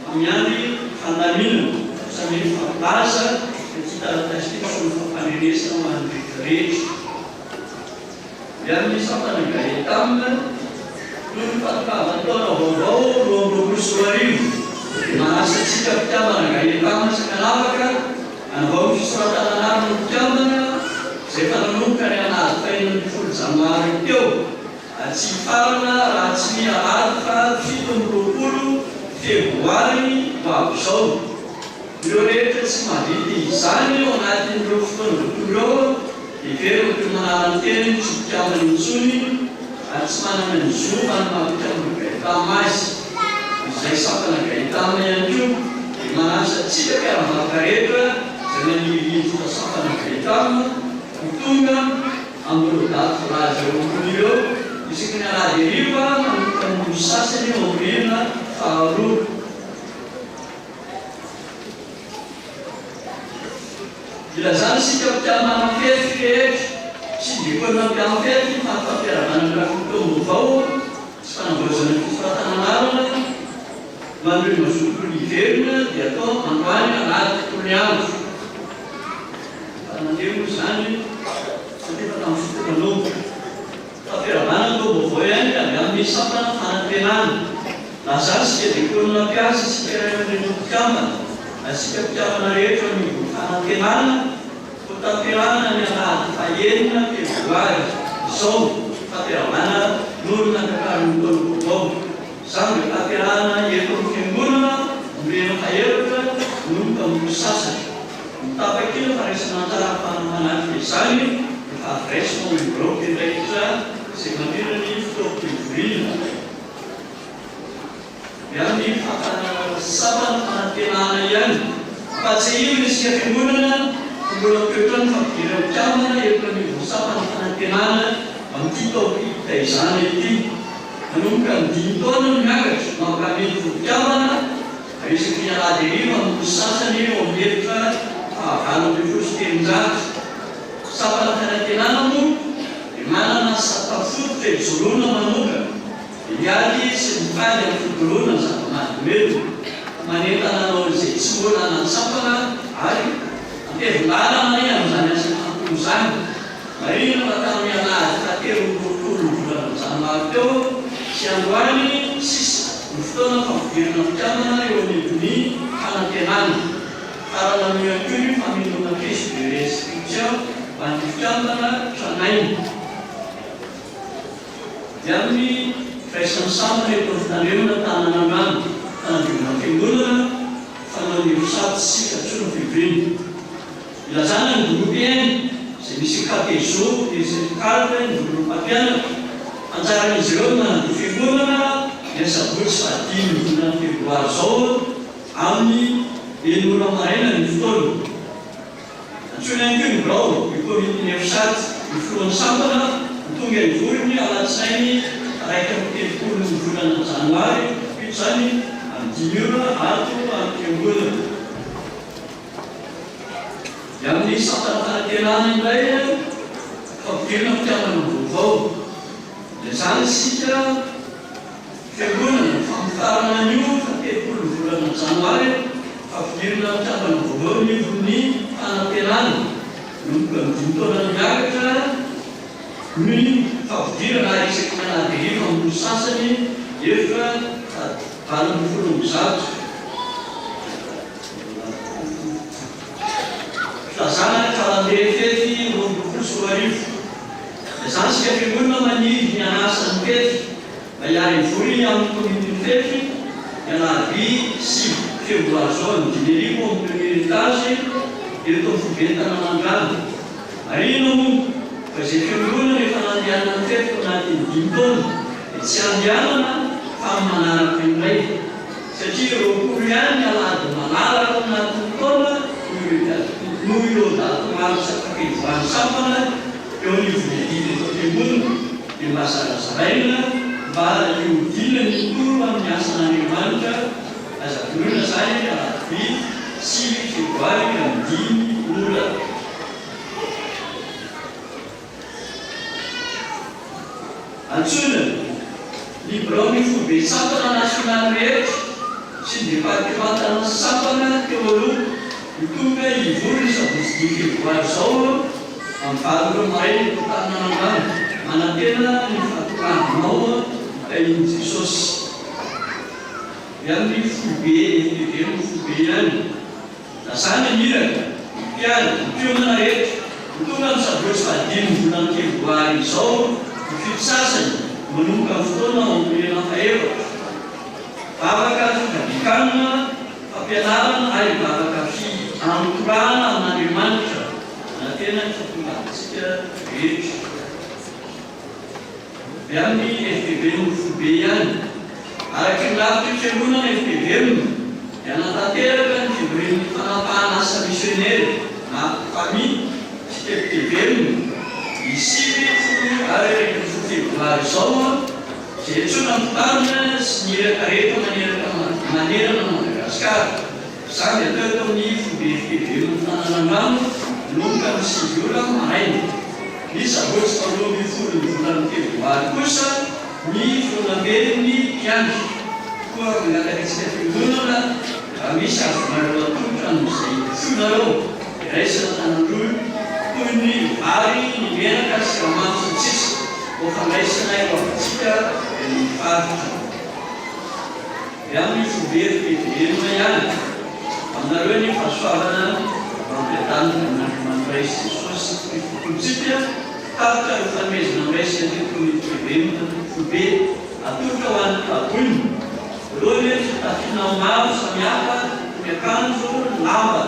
fa miandry fandaminana. Samy mifampilaza ity taratasy ity sy ny fampandrenesana ho an'ny rehetra rehetra. Ny amin'ny sampana Gaetam, noho ny fahatongavan'ny taona vaovao 2022, dia manasa antsika mpikambana Gaetam tsy ankanavaka hanavao ny fisoratana anarana ho mpikambana izay efa nanomboka ny alahady faha-16 janoary teo ary tsy hifarana raha tsy ny alahady faha 27 febroary ho avy izao. Ireo rehetra tsy mahavita izany ao anatin'ireo fotoana voatondro ireo Heverina ho toy manala ny tenany tsy ho mpikambana intsony ary tsy manana ny zo amin'ny maha mpikambana Gaetam azy. Izay sampana Gaetam ihany koa dia manasa antsika mpiara-mivavaka rehetra izay maniry hiditra sampana Gaetam ho tonga amin'ireo daty voalaza eo ambony ireo isaky ny alahady hariva manomboka amin'ny ora sasany eo amin'ny rihana faharoa. Ilazana isika mpikambana fefy rehetra sy diakona mpiamfefy fa ny fampiarabanana ny rafim-potoam-baovao sy fanavaozana ny fisoratana anarana ho an'ireo mazoto hiverina dia atao androany alahady tontolo andro. Efa nandeha moa izany satria efa tamin'ny fito nanomboka. Fampiarabanana ny taom-baovao ihany avy amin'ny sampana fanantenana. Lazany isika diakona mpiasa sy mpiray aman-dreny mpikambana, antsika mpikambana rehetra anivon'ny fanantenana, ho tanterahana ny alahady fahenina febroary izao ny fampiravana noho ny nampakarin'ny taona vaovao. Izany dia tanterahana eto amin'ny fiangonana omena fahefatra manomboka amin'ny ora sasany. Ny tapakila fandraisana anjara ahafahana manatrika izany dia efa avy raisina ao amin'ny birao mpiandraikitra izay mandritra ny fotoam-pivoriana. Ny amin'ny fahatsapana fanantenana ihany. Ampahatsiahivina isika Fiangonana fa mbola mitoetra ny fampidirana mpikambana eto anivon'ny sampana fanantenana amin'ity taom-pitaizana ity. Manomboka ny dimy taona no miakatra no ampahamidy ho mpikambana ary isaky ny alahady hariva amin'ny sasany eo amin'ny efitra faha-318. Sampana fanantenana moa dia manana sata fototra ijoroana manokana. Miady sy mifady amin'ny fidoroana ny zava-mahadomelina, manentana anao izay tsy mbola nahatsapana ary ampevin-dalana anie amin'izany asa fanompoana izany. Marihina fa tamin'ny alahady fahatelo amby roapolo ny volana janoary teo sy androany sisa no fotoana fampidirana mpikambana eo anivon'ny fanantenana. Farana amin'io ihany koa ny famelomana fiche de réinscription ho an'ny mpikambana tranainy. Dia amin'ny firaisan'ny sampana eto amin'ny fitandremana tanan'Andrano, fanadiovana fiangonana, fanao ny rosady sy fiantsoana fivoriana. Ilazana ny groupe N, izay misy katezo, SFCALT, ny vondron'ny mpampianatra. Anjaran'izy ireo ny manadio fiangonana ny asabotsy fahadimy ny volana febroary izao amin'ny enina ora maraina ny fotoana. Antsoina ihany koa ny birao, ny komitin'ny EFSAT, ny filohan'ny sampana ho tonga hivory ny alatsinainy 31 ny volana janoary fito izany amin'ny dimy ora ato amin'ny fiangonana. Ny amin'ny sampana fanantenana indray, fampidirana mpikambana vaovao. Dia izany isika Fiangonana, famokarana an'io faha-30 ny volana janoary, fampidirana mpikambana vaovao eo anivon'ny fanantenana. Manomboka amin'ny dimy taona miakatra ny fampidirana ary isaky ny alahady hariva amin'ny sasany efitra 118. Filazana ny kalandrie fety 2022. Izany isika fiangonana maniry ny hanasa ny fety mba hiara-hivory amin'ny komitin'ny fety ny alarobia sivy febroary izao amin'ny 2005 ao amin'ny premier étage eto amin'ny foiben-tanàn'Andrano. Marihina moa fa izay fiangonana efa nandehanana ny fety tao anatin'ny dimy taona dia tsy handehanana fa amin'ny manaraka indray. Satria 20 ihany ny alahady malalaka ao anatin'ny taona noho ireo daty maro tsy afaka hivoahan'ny sampana eo anivon'ny adidy eto am-piangonana dia mba zarazaraina mba hihodinany toro amin'ny asan'Andriamanitra aza adinoina izany ny alarobia sivy febroary amin'ny dimy ora. Antsoina ny biraon'ny foibe sampana nasionaly rehetra sy ny departemantan'ny sampana teo aloha ho tonga hivory ny sabotsy dimy febroary izao amin'ny valo ora maraina eto Antananandrano. Manantena ny fahatongavanao ho tahian'i Jesosy. Ny amin'ny foibe FPV no foibe ihany. Lazana ny iraka, ny mpiady, ny mpiomana rehetra, ho tonga amin'ny sabotsy fahadimy ny volana febroary izao ny fito sasany manomboka amin'ny fotoana ao amin'ny fahefatra. Vavaka fifadian-kanina, fampianarana ary vavaka fiantorahana amin'Andriamanitra manantena ny fahatongavantsika rehetra. Avy amin'ny FPV no foibe ihany. Araka ny rafitry ny Fiangonana FPVM dia hanatanteraka ny fivorian'ny fanapahana asa misionera na fami sy FPVM ny 19 ary 11 febroary izao izay antsoina ny mpitarina sy ny iraka rehetra manerana an'i Madagasikara. Izany dia atao eto amin'ny foibe FPVM Tananandrano manomboka amin'ny sivy ora maraina. Ny sabotsy faharoa ambin'ny folo ny volana febroary kosa ny fihaonamben'ny mpiandry. Koa mangataka antsika fiangonana raha misy azonareo atolotra amin'izay fonareo dia raisina tanan-droa toy ny vary, ny menaka, siramamy sy ny sisa ho fandraisana ireo havantsika any amin'ny faritra. Avy amin'ny foibe FPVM ihany. Aminareo anie fahasoavana mampiadana amin'Andriamanitra Ray sy Jesosy Tompontsika Tapitra ireo fanomezana noraisina teto amin'ny FPVM foibe atolotra ho an'ny traboina. Ireo anie fitafiana maro samihafa toy ny akanjo, ny lamba.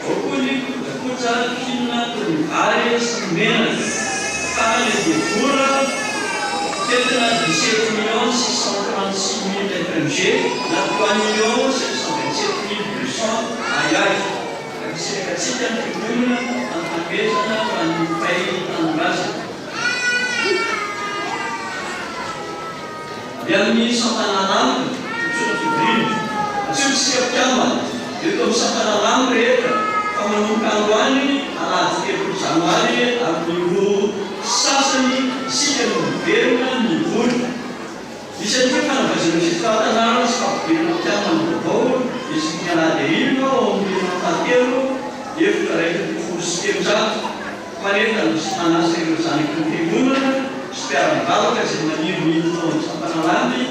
Ao koa ny kojakoja fihinana toy ny vary sy ny menaka. Farany dia vola mitentina 17 millions 636 mille FMG na 3 millions 727 mille 200 ariary. Akisiraka antsika ny finoana amin'ny fanomezana ho an'ny mpiray tanindrazana. Avy amin'ny sampana Alambo, antsoina fivoriana. Antsoina isika mpikambana eto amin'ny sampana Alambo rehetra fa manomboka androany alahady 30 janoary amin'ny roa sasany isika no miverina mivory. Misy ihany koa ny fanavaozana ny fisoratanarana sy fampidirana mpikambana vaovao isaky ny alahady hariva ao amin'ny rihana fahatelo, efitra 311. Mpanentana sy manasa ireo zanaky ny Fiangonana sy mpiara-mivavaka izay maniry ny hiditra ao amin'ny sampana Landy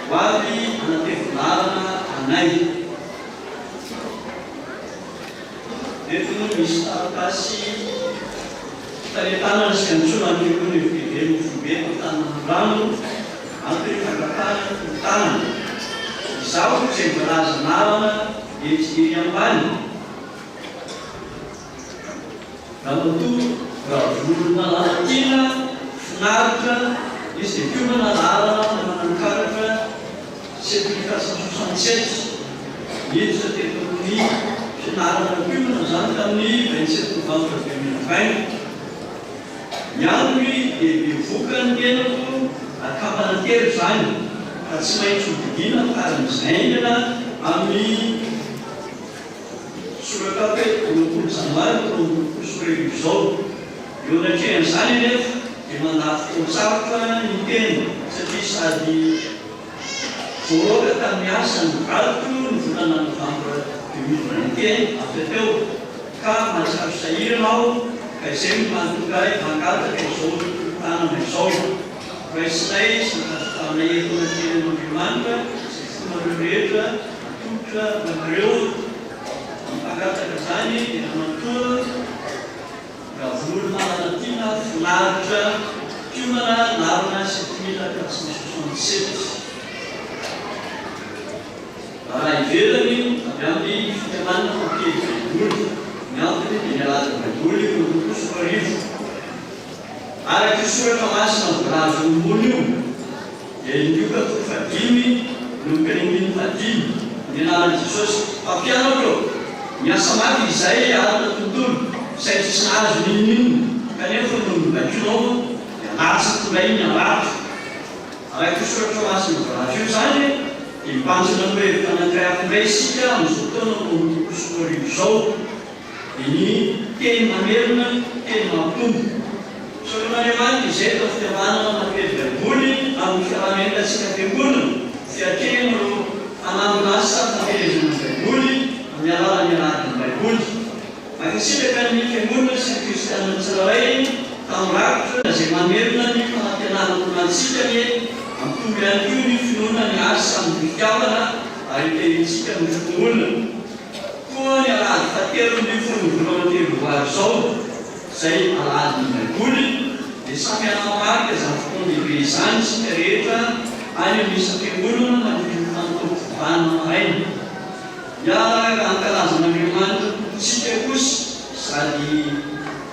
ho avy hanatevin-dalana anay. Eto no misy taratasy fanentanana sy fiantsoana ny Fiangonana FPV no foibe eto Antananandrano, antony fangatahana ny tolo-tanana. Izaho izay voalaza anarana etsy ery ambany. Ramatoa Ravololona Tiana, finaritra, izy dia mpiomana laharana Manankaratra 7467. Niditra teto amin'ny fianarana mpiomana izany tamin'ny 27 novambra 2020. Ny antony dia bevohoka ny tenako ary kampanantelo izany ka tsy maintsy hodidiana faran'izay haingana amin'ny Soratra hoe 20. janoary 2023 izao. Eo anatrehan'izany anefa dia mandalo fotoan-tsarotra ny tena satria sady voaroaka tamin'ny asa ny vadiko ny volana novambra 2021 lasa teo ka mahatsiaro sahirana aho ka izay no mahatonga ahy mangataka izao tolo-tanana izao. Raisinay sy ankasitrahanay eto anatrehan'Andriamanitra izay fonareo rehetra atolotra ho anareo. Ny mpangataka izany dia Ramatoa. Ravololomanana Tiana, Finaritra, Mpiomana, Larina, 7467. Raha ivelany, avy amin'ny fikambanana mpampiely Baiboly. Ny antony dia ny Alahadin'ny Baiboly 2022. Araka io soratra masina voalaza eo ambony io, dia i Lioka toko fahadimy manomboka ny andininy fahadimy, ny anaran'i Jesosy. Mpampianatra ô, niasa mafy izahay alina tontolo, saingy tsy nahazo n'inon'inona, kanefa noho ny baikonao dia latsaka indray ny harato. Araka io soratra masina voalaza io izany, dia mibanjina lohahevitra anankiray hafa indray isika amin'izao taona 2022 izao. Dia ny teny mamerina, teny mampitombo. Misaotra an'Andriamanitra izay atao fitiavanana mampiely Baiboly amin'ny fiaraha-mientantsika am-piangonana, fiatrehana ireo fanambin'asa fampielezana ny Baiboly amin'ny alalan'ny Alahadin'ny Baiboly. Mankasitraka ny Fiangonana sy ny Kristianina tsirairay tamin'ny rakitra izay mamerina ny fanantenana antonantsika anie hampitombo ihany koa ny finoana ny asa amin'ny fitiavana ary hitehintsika ny finoana. Koa ny alahady fahatelo ambin'ny ny volana febroary izao, izay alahadin'ny Baiboly, dia samy hanamarika izany fotoan-dehibe izany isika rehetra any amin'ny isam-piangonana mandritra ny fanompoam-pivavahana maraina. Hiaraka hankalaza an'Andriamanitra Tompontsika kosa sady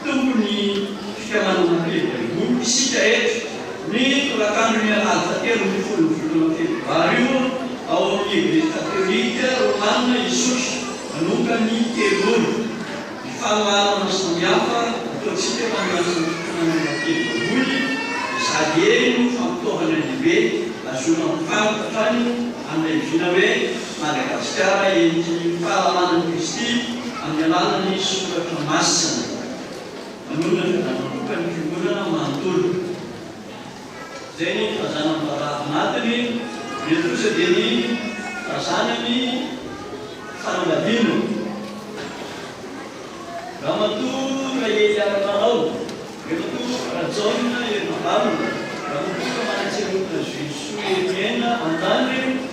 Tompon'ny fikambanana mampiely Baiboly isika eto ny tolakandron'ny alahady fahatelo ambin'ny ny volana febroary io ao amin'ny Eglizy Katolika Romana Isotry manomboka ny telo ora. Ny fanoharana samihafa ataontsika tamin'ny asan'ny fikambanana mampiely Baiboly dia sady hery no fampitaovana lehibe ahazoana mifantoka hatrany amin'ilay vina hoe Madagasikara entin'ny fahalalana an'i Kristy amin'ny alalan'ny Soratra Masina. Manonona ny fiadanam-pokan'ny Fiangonana manontolo. Izay ny filazana ny raharaha anatiny, ireto kosa dia ny filazana ny fanambadiana. Ramatoa Rahely Aramanao, Ramatoa Rajaona Herinavalona, Ramatoa Ramanantserotina Jules Soa Herimiaina Andandry,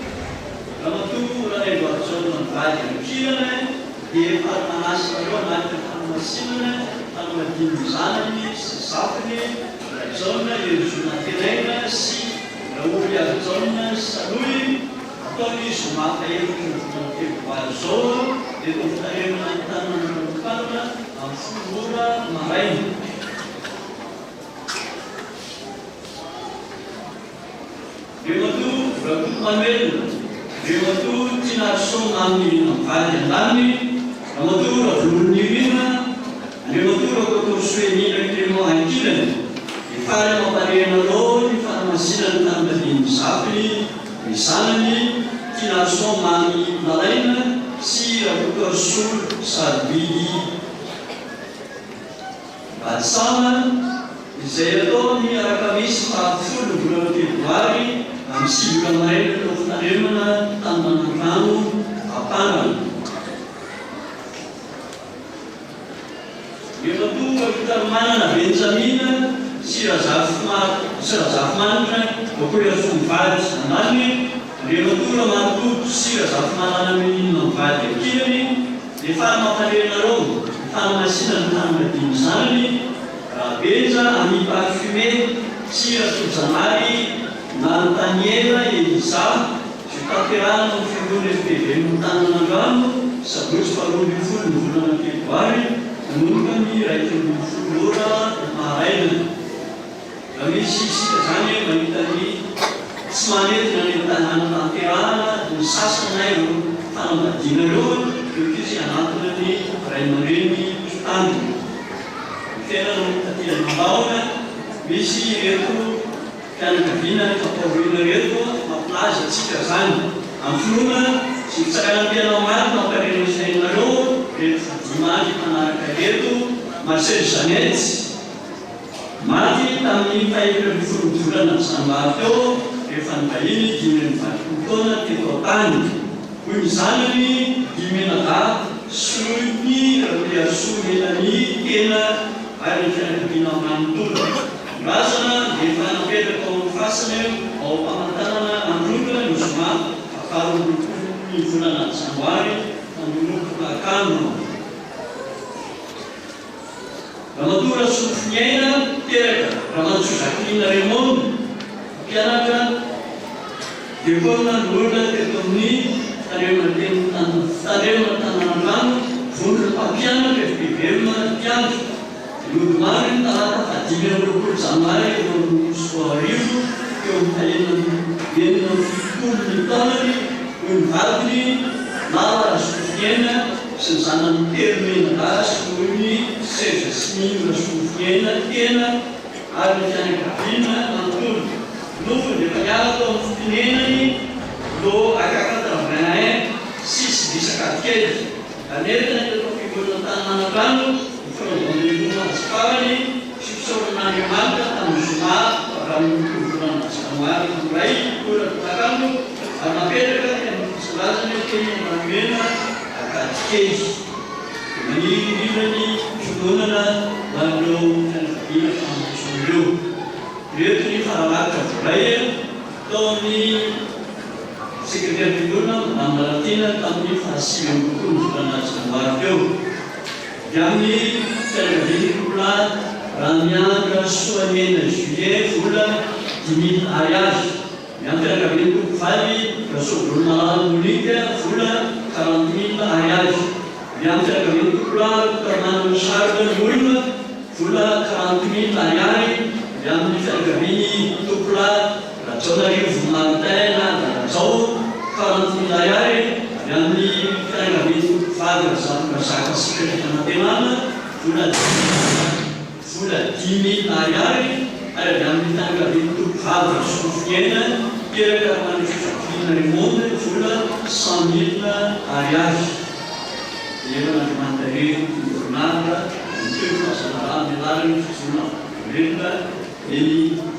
Ramatoa Ranaivoarijaona mivady ankilany dia efa manasa anareo hanatrika ny fanamasinana fanambadian'ny zanany sy zafiny Rajaona Herizo Nantenaina sy Raoly Harijaona Salohy atao ny zoma fahefatry ny volana febroary izao eto Antananarivo Antananarivo amin'ny folo ora maraina. Andriamatoa Rakoto Manuel, Andriamatoa Tianarison Mamy Nirina mivady andaniny, Ramatoa Ravololonirina, Andriamatoa Rakotoarisoa Emile Clément ankilany, dia faly mampandre anareo ny fanamasinana ny fanambadian'ny zafiny, ny zanany, Tianarison Mamy Lalaina sy Rakotoarisoa Sarobidy. Batsama, izay atao ny alakamisy fahafolo ny volana febroary amin'ny sivy ora maraina tao Fitandremana tany Manandrano, Ampanana. Andriamatoa Rakotarimanana Benjamina sy Razafimanitra Bakoiarisoa mivady andaniny, Andriamatoa Ramaritoto sy Razafimanana Menina mivady ankilany, Ny faly mampandre anareo ny fanamasinana ny fanambadian'ny zanany, Rabenja Ami Parfumé sy Rasojanary Nantaniela Eliza, izay tanterahina ao amin'ny Fiangonana FPVM Antananandrano, sabotsy faharoa ambin'ny folo ny volana febroary, manomboka ny 11 ora maraina. Raha misy isika izany mahita ny tsy manentina any an-tanàna tanterahana ny sasany na ireo fanambadiana ireo dia hoy izy hanantona ny ray aman-dreny mpitandrina ny fiainana no taty Ambahona misy ireto fianakaviana efa taoriana ireto mampilaza antsika izany amin'ny finoana sy fitsaranam-piainana marina mampiarena ny sainareo. Ireto fodimandry manaraka ireto, Marcel Jeannette, maty tamin'ny faha-14 ny volana janoary teo rehefa nivahiny 85 taona teto an-tany. Hoy ny zanany Dimenadahy Soloiny Rakotoarisoa Mélanie tena ary ny fianakaviana manontolo. Ny razana dia efa napetraka ao amin'ny fasana ao Ampamantanana Andronga ny zoma fahavalo ambin'ny folo ny volana janoary tamin'ny ora tolakandro. Ramatoa Rasolofoniaina teraka Ramanantsoa Jacqueline Raymonde, mpampianatra diakona niorina teto amin'ny Tandremantananandrano, vondron'ny mpampianatra FPVM mpiandry, nodimandry ny talata faha 25 janoary 2022 teo amin'ny faha-76 ny taonany, hoy ny vadiny, Lala Rasolofoniaina. Sy ny zanany telo mianadahy sy noho Serge sy Mino Rasolofoniaina tena ary ny fianakaviana manontolo. Nofony dia efa niala tao amin'ny fonenany Lo akaka Travin six bis Ankadikely. Ary nentina teto am-piangonana Antanimanatrano ny fanaovam-beloma azy farany sy fisaorana an'Andriamanitra tamin'ny zoma faha 28 volana janoary iray ora tolakandro ary napetraka teny amin'ny fosin-drazana teny Andranomena Ankadikely. Dia maniry indrindra ny fiononana ho an'ireo fianakaviana famonjy ireo. Ireto ny faramarika voaray tao amin'ny sekreteram-piangonana Madame Lalatiana tamin'ny faha 29 ny volana janoary teo. Avy amin'ny fianakavian'ny Tompolahy Ramiandra Soaniaina Julien vola 5000 ariary. Ny amin'ny fianakavian'ny Tompovavy Rasoavolomalala Monique vola 40 000 ariary. Ny amin'ny fianakavian'ny Tompolahy Rakotoarimanana Charles Loim vola 40 000 ariary. Ny amin'ny fianakavian'ny Tompolahy Rajaonarivo Martin na Darajao 40 000 ariary. Ny amin'ny fianakavian'ny Tompovavy Razafindrazaka Sitraka Fanantenana vola Vola 5000 ariary ary avy amin'ny fianakavian'ny tompovavy Rasolofoniaina, teraka Ramanifo Jacqueline Raymonde, vola 100 000 ariary. Dia eran'Andriamanitra irery ny voninahitra, mitohy ny fahazanarahana amin'ny alalan'ny fijoroana vavolombelona eny.